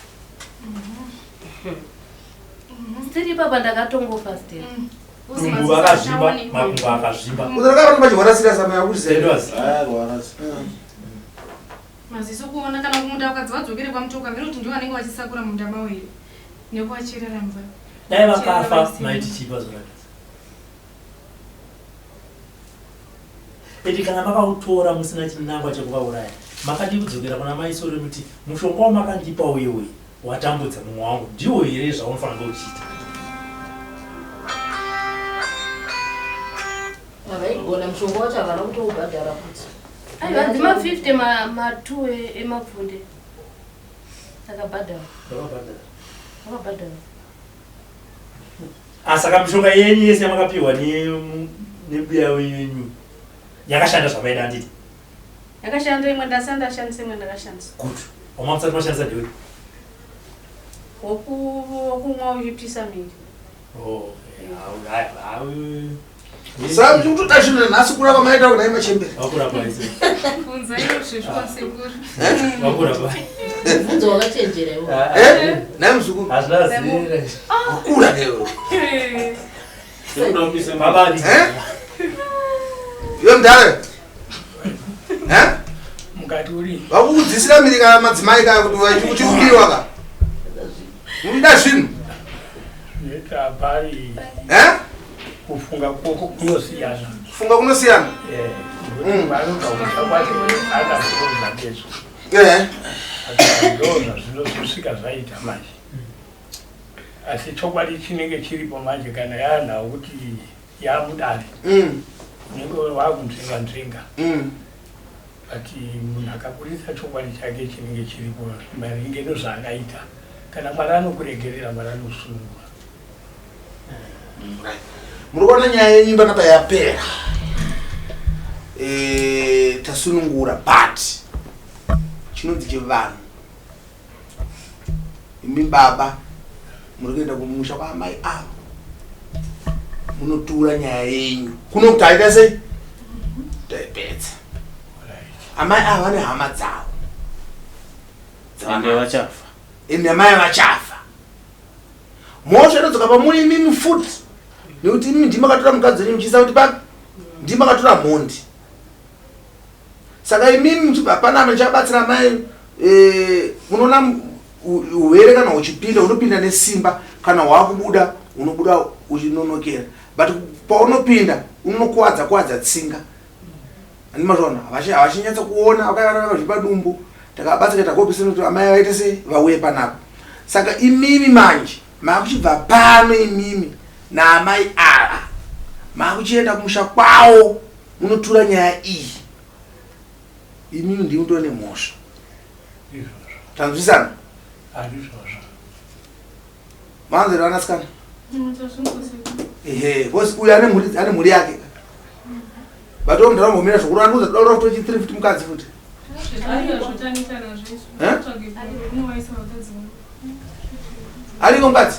Still ipapa ndakatongofa still. Dumbu vakazvimba, makumbo akazvimba. Unorakava pachihwarasira sama yakuti Endwas. Maziso kuona kana kumunda vakadzi vadzokere kwaMutoko hameno kuti ndivo vanenge vachisakura munda mavo here nekuvacherera mvura. Dai vakafa maiti chii pazoratidza. Ende kana makautora musina chinangwa chekuvauraya, makadii kudzokera kuna mai Sore muti mushonga wamakandipa uye uye watambudza mumwe wangu ndiwo here zvaunofanira kunge uchiita? Havaigona mushonga wacho havana kutoubhadhara futi. Aiwa dzima 50 ma ma 2 emapfunde. Akabhadhara. Vakabhadhara. Vakabhadhara. Ah, saka mishonga yenyu yese yamakapiwa nembuya wenyu yakashanda zvamaida handiti? Yakashanda imwe ndasati ndashandisa imwe ndakashandisa. Good. Wama musati mashandisa ndewe? Wokumwa uchipisa miri. Oh, yeah, Saka muchikutoda zvinhu nhasi kurapa maita kunai machembere. Vakurapa ese. Bvunzai zvezvo sekuru. Vakurapa. Mubvunzo wakachenjera iwo. Eh? Nhai muzukuru. Hazvina zera. Wakura newe. Baba Eh? Iwe mudhara. Eh? Mukati uri. Vakukudzisira miri kana madzimai kana kuti uchiukiwa ka. Munoda zvinhu. Neta pari. Eh? Kufunga kwoko kunosiyana. Kufunga kunosiyana. Eh. Vanobva kumusha kwacho akazvirodza bezvo. Eh. Ndo zvazvinozosvika zvaita manje. Asi chokwadi chinenge chiripo manje kana yanhau kuti yamudare. Unenge wakunzvenga nzvenga. But munhu akaburitsa chokwadi chake chinenge chiripo maringe nezvaakaita. Kana Mwari anokuregerera, Mwari anokusunungura. Muri kuona nyaya yenyu panapa yapera. Eh, tasunungura but chinonzi chivanhu. Imi baba muri kuenda kumusha kwaamai avo. Munotura nyaya yenyu. Kuno kuti aita sei? Taipedza. Amai ava vane hama dzavo. Ende vachafa. Ende amai vachafa. Mhosva inodzoka pamuri imimi futi. Nekuti imimi ndimi makatora mukadzi wenyu muchiisa kuti papi? Ndimi makatora mhondi. Saka imimi muchibva panapa ndichabatsira mai munoona urwere kana uchipinda unopinda nesimba kana wakubuda unobuda uchinonokera but paunopinda unokuwadza kuwadza tsinga andimazvaona havachinyatsa kuona vakazvipa dumbu takabatsira tagopisa kuti amai vaite sei vauye panapa saka imimi manje makuchibva pano imimi naamai ava makuchienda kumusha kwawo munotura nyaya iyi imimi ndimi mutori nemhosva tanzwisana manzero anasikana ehe because uyu ane mhuri ane mhuri yake but uyo munhu arambomira zvokurora ndikuza toda kurora futi 3 futi mukadzi futi Eh? Ariko mukadzi?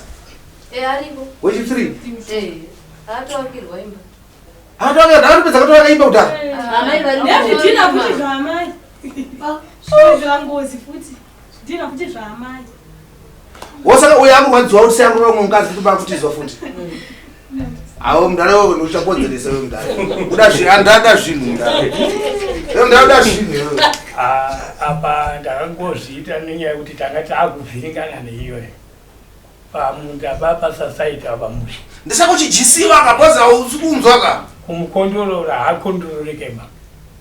Eh, ariko. Wechi 3? Eh, atoakirwa imba. Akatopedza kutovaka imba kudhara. Amai vari Nezvidhina futi zvaamai. Zvimwe zvangozi futi. Zvidhina futi zvaamai. Wosaka uyo akurwadziwa kuti sei akurora umwe mukadzi futi pakutizwa futi. Awo mudhara wewe uchakonzeresa wewe mudhara. Uda zvinhu, andada zvinhu mudhara. Wewe mudhara uda zvinhu wewe. Ah, apa ndakangozviita nenyaya yekuti tanga taakuvhiringana neiyoyo pamunda papasasaita pamusha Ndisaka uchijisiwa ka boza usi kunzwa ka. Kumukondorora haakondororeke ma.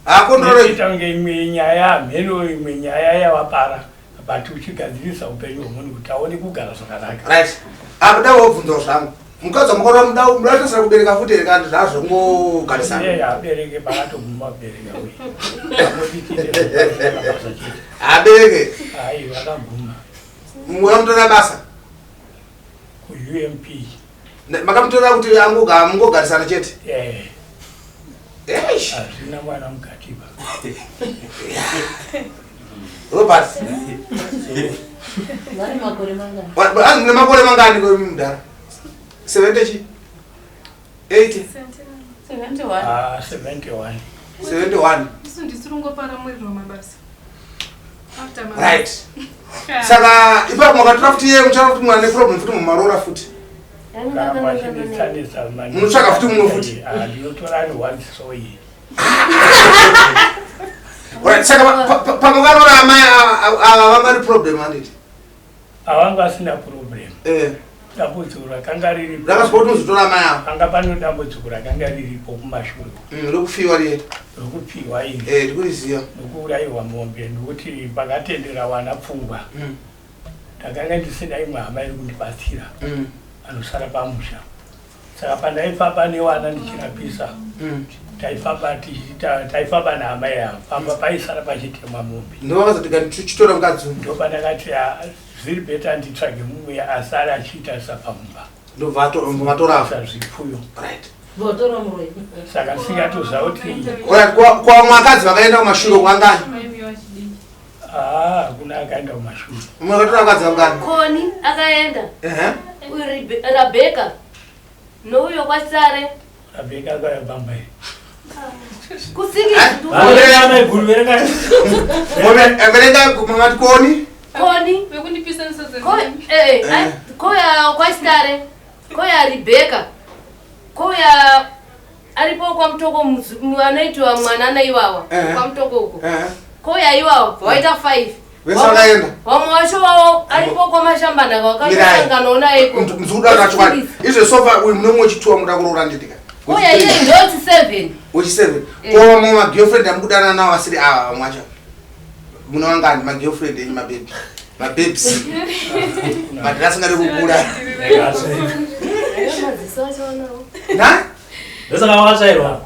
Haakondororeki. Inoita kunge imwe nyaya mheno imwe nyaya yawapara but uchigadzirisa upenyu hwemunhu kuti aone kugara zvakanaka. Right. Apa dai wobvunzawo zvangu. Mukadzi wamukorora muda muda kutasira kubereka futi here kana zvazvongogarisana. Iye abereke paatoguma kubereka uye. Abereke. Aiwa akaguma. Makamutorera basa? KuUMP. Makamutorera kuti angogarisana chete? Eh. Hazvina mwana mukati ba. Robert. Vane makore mangani? Mune makore mangani ko mudhara? 70 chi? 80? 71. Ah, 71. 71. Isu ndisiri kungopara muriro mabasa. After mabasa. Right. Saka ipapo makatora futi iye muchaona kuti mwana neproblem futi mumaroora futi. Karamba achinditsanisa mani. Munotsvaka futi mumwe futi? Ah, ndinotora ari one soyi. Right, saka pamukaroora amai ava vanga ri problem handiti? Avanga asina problem. Eh. Dambudziko rakanga riripo. Rakazwa kuti unozotora amai ava. Panga pane dambudziko rakanga riripo kumashure. Rokufiwa riye. Rokufiwa iri. Eh, ndikuriziva. Nokuurayiwa mombe nokuti pakatendera wana pfungwa. Ndakanga ndisina imwe hama iri kundibatsira. Anosara pamusha. Saka pandaifamba newana ndichirapisa. Taifamba tichiita taifamba naamai ava. Pamba paisara pachitemwa mombe. Ndovakazoti chitora mukadzi uyu. Ndopandakati ah, zviri beta nditsvage mumwe asara achiita sapamumba. Ndobva matora zvipfuyo. Right. Votora muroyi. Saka ndisingatoziva kuti Alright, kwa vamwe vakadzi vakaenda kumashure kwangani? Ah, hakuna akaenda kumashure. Mumwe akatora vakadzi vangani? Koni akaenda. Ehe. Uyu Rebecca nouyo kwasare Rabheka akauya pamba iyi. kusiki Verenga mamati koni. Koni Vekundipisa misodzi. Koya kwasitare koya Rebecca koya aripo kwaMutoko anoitiwa mwana ana iwawa kwaMutoko uko koya iwawa waita 5 Vese vakaenda. Vamwe vacho vavo aripo kwaMashambanhaka wakatosanganawo naye ikoko. Mzikuda kachokwadi. Izvo sofa uyu mune mumwe wechituwa muda kuroora nditi ka. Koya iye ndoti 7. Wechi 7. Ko vamwe magirlfriend amukudanana nawo asiri ava vamwe vacho. Mune vangani magirlfriend enyu mababy? Mababes. Madhara asingade kukura. Maziso acho anawo. Na? Ndosaka wakatsvairwa.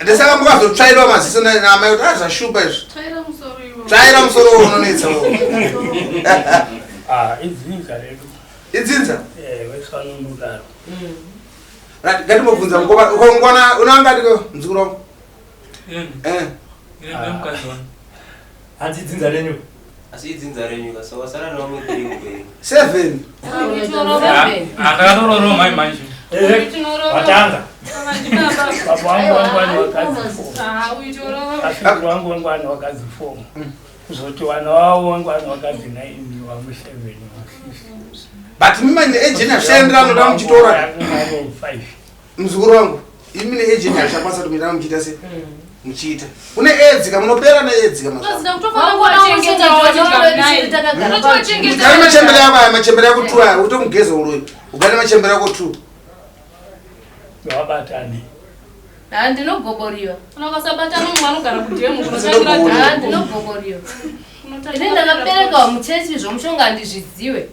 Ndesaka mukazotsvairwa maziso naamai kuti azvashupa izvi. Tsvaira musoro iwo. Tsvaira musoro uwo unonetsa uwo. Ah, idzinza redu. Idzinza? Eh, vese vanondodaro. Right, ngatimbobvunza mukoma ukongwana unangati ko muzukuru wangu? Eh. Hanzi idzinza renyu. Asi idzinza renyu ka saka wasara nevamwe three kumberi. 7. Ndakatororo mai manje. Watanga. Baba wangu wangu ane vakadzi four. Ah, uitorova. Asekuru wangu wangu ane vakadzi four. Kuzoti vana vavo wangu ane vakadzi nine, vamwe seven, vamwe six. But mimi ne agent hazvichaenderana noda muchitora. Five. Muzukuru wangu, imi ne agent hazvichakwanisa kuti muita muchiita se muchiita. Kune AIDS ka munopera ne AIDS ka mazuva. Unozida kutofanira kuwachengeta wachidya Ugare machembere ako aya machembere ako two aya utomugeza uroyi. Ugare machembere ako two. Wabatani. Ha ndinogoboriwa. Unakasabatana mumwe anogara kudhemu kunotangira Ha dhemu. ndinogoboriwa. Ini ndakabereka muchechi zvomushonga handizviziwe.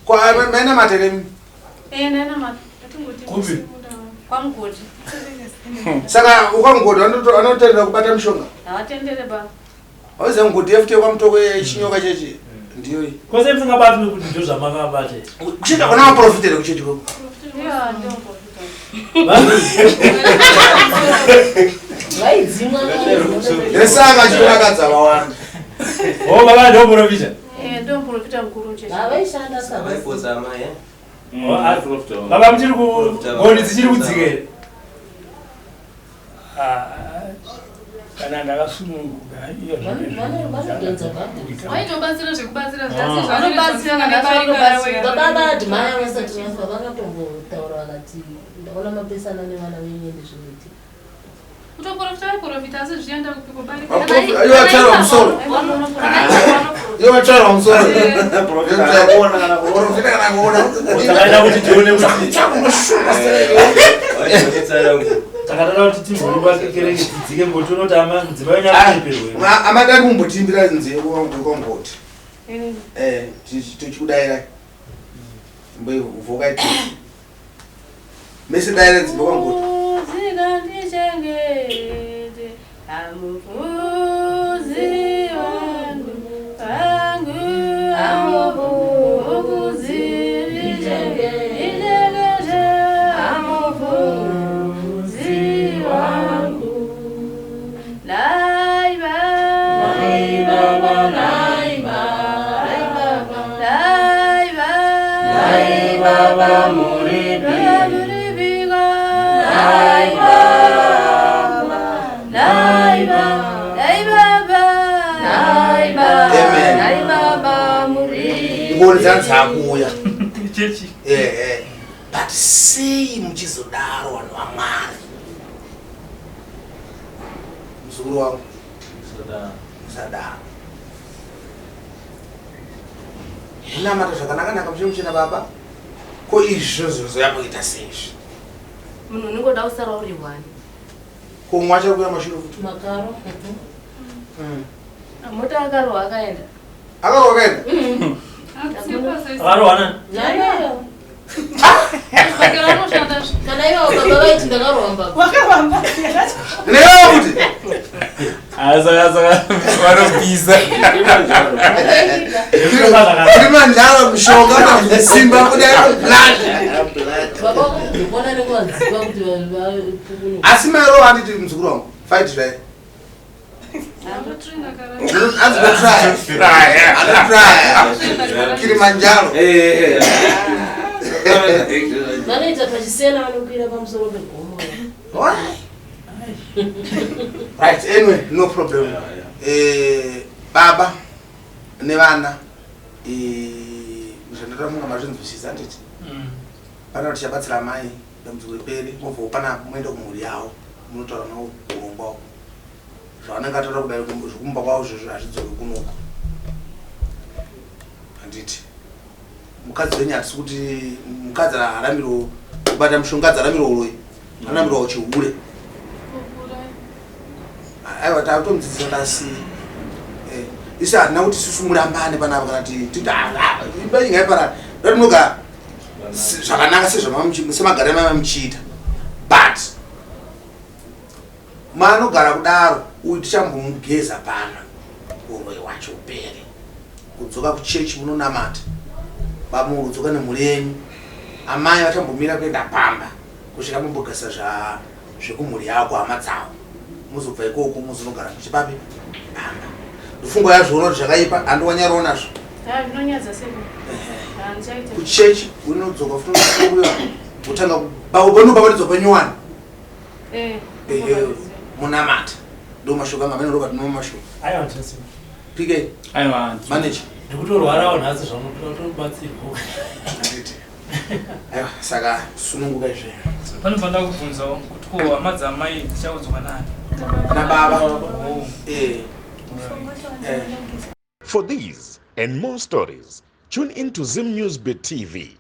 Kwa maina matere Eh, ndainamata. Kupi? Kwamugoti. Saka ukamugodi anotendera kubata mushonga. Havatendere ba. Waiziva mugodhi yefuti yekwamutoko yechinyoka chechi ndiyo iyi. Kwese musingabatwi kuti ndizvo zvamakabata. Kuchita kona maprofita here kuchechi koko. Yeah, ndio Vaidzimwa. Ndesaka chirakadza vawanda. Oh baba ndio profita. Eh, ndio profita mukuru muchechi. Havaishanda saka. Vaipotsa amai eh? Baba muchiri ku ngoni dzichiri kudzika here? Ah, kana ndakasununguka iyo Vanodhonza bhabhi. Waitobatsira zvekubatsira Vanobatsira kana vanobatsira. Baba vaadhimaya vasati vafa vakatombotaura vakati ndaona mapesana nevana venyu ende zvinoitika. Kutoprofita vaiprofita asi zvichienda kupi kubarika. Iwo vatsvairwa musoro. Iwo vatsvairwa musoro. Profita kana kuona. Takaida kuti tione kuti Takadada kuti timborimba kereke dzidzike mbotiona kuti ama mudzimai wenyu akunyeperwa. Amadani kumbotiimbira nziyo kwamugoti. Eh, tichikudaira. Mboivhoka iti. Mese daira dzimbo kwamugoti. Uzikandichengete amufuzi wangu wangu amufuzi ndichengete amufuzi baba muripi Nai baba Nai baba Nai baba Nai baba Amen. Nai baba muripi Ngoni dzanzi akuuya. Ehe. But sei muchizodaro vanhu vaMwari? Muzukuru wangu. Musadaro. Munamata zvakanaka-naka muchiri muchena baba. Ko izvo zvozoyamboita sei izvi? Munhu unongoda kusara uri one. Ko mumwe achari kuuya mashure futi? Makaro. Mota akarohwa akaenda. Akarohwa akaenda? Akarohwa nani? Nayo. Kana ivo baba vaiti ndakarohwa mbabvu. Wakaramba. Newe kuti? Saka saka vanopisa. Kilimanjaro mushonga kana simba kudai blood. Baba vakubona nekuvadziva kuti va Asi mairo handiti muzukuru wangu. Fight zvaye. Anzi go try. Ano try. Kilimanjaro. Vanoita pachisena vanokwira pamusoro pegomo. Right, anyway, no problem. Baba nevana zvandatoda munga mazvinzwisisa handiti? Pana kuti tichabatsira amai dambudziko ripere, mobvawo panapa moenda kumhuri yavo munotaura navo urongwa uhwu. Zvavanenge ataura kudai zvekumba kwavo izvozvo hazvidzoki kunoko. Handiti? Mukadzi wenyu hatisi kuti mukadzi haarambirwo kubata mushonga, mukadzi haarambirwo uroyi, anorambirwa chihure. Aiwa, takutomudzidzisa kuti asiye. Isu hatina kuti isusu murambane panapa kana titi imba iyi ngaiparare. Ndoda munogara zvakanaka semagariro amama muchiita. But manogara kudaro uyu tichambomugeza pano uroyi hwacho upere. Kudzoka kuchechi munonamata. Baba kudzoka nemhuri yenyu. Amai vachambomira kuenda pamba kusvika mumbogasa zvekumhuri yako hama dzavo. Muzobva ikoko muzonogara muchipapi pamba. Ndofunga yazviona kuti zvakaipa handiwanyarawo nazvo. Zvinonyadza sekuru. Handichaita. Kuchechi unodzoka futi uya wotanga unobhabhatidzwa panyowani. Ehe, munamata. Ndo mashoko anga amene Robert no mashoko. Aiwa ndinosimba. PK. Aiwa. Manager. Ndikutorwarawo nhasi zvamutobatsirwa. Handiti. Aiwa saka sununguka izve. Panofanira kubvunzawo kuti ko hama dzamai dzichaudzwa nani? Nababa. Oh. For these and more stories, tune in to Zim News Bit TV.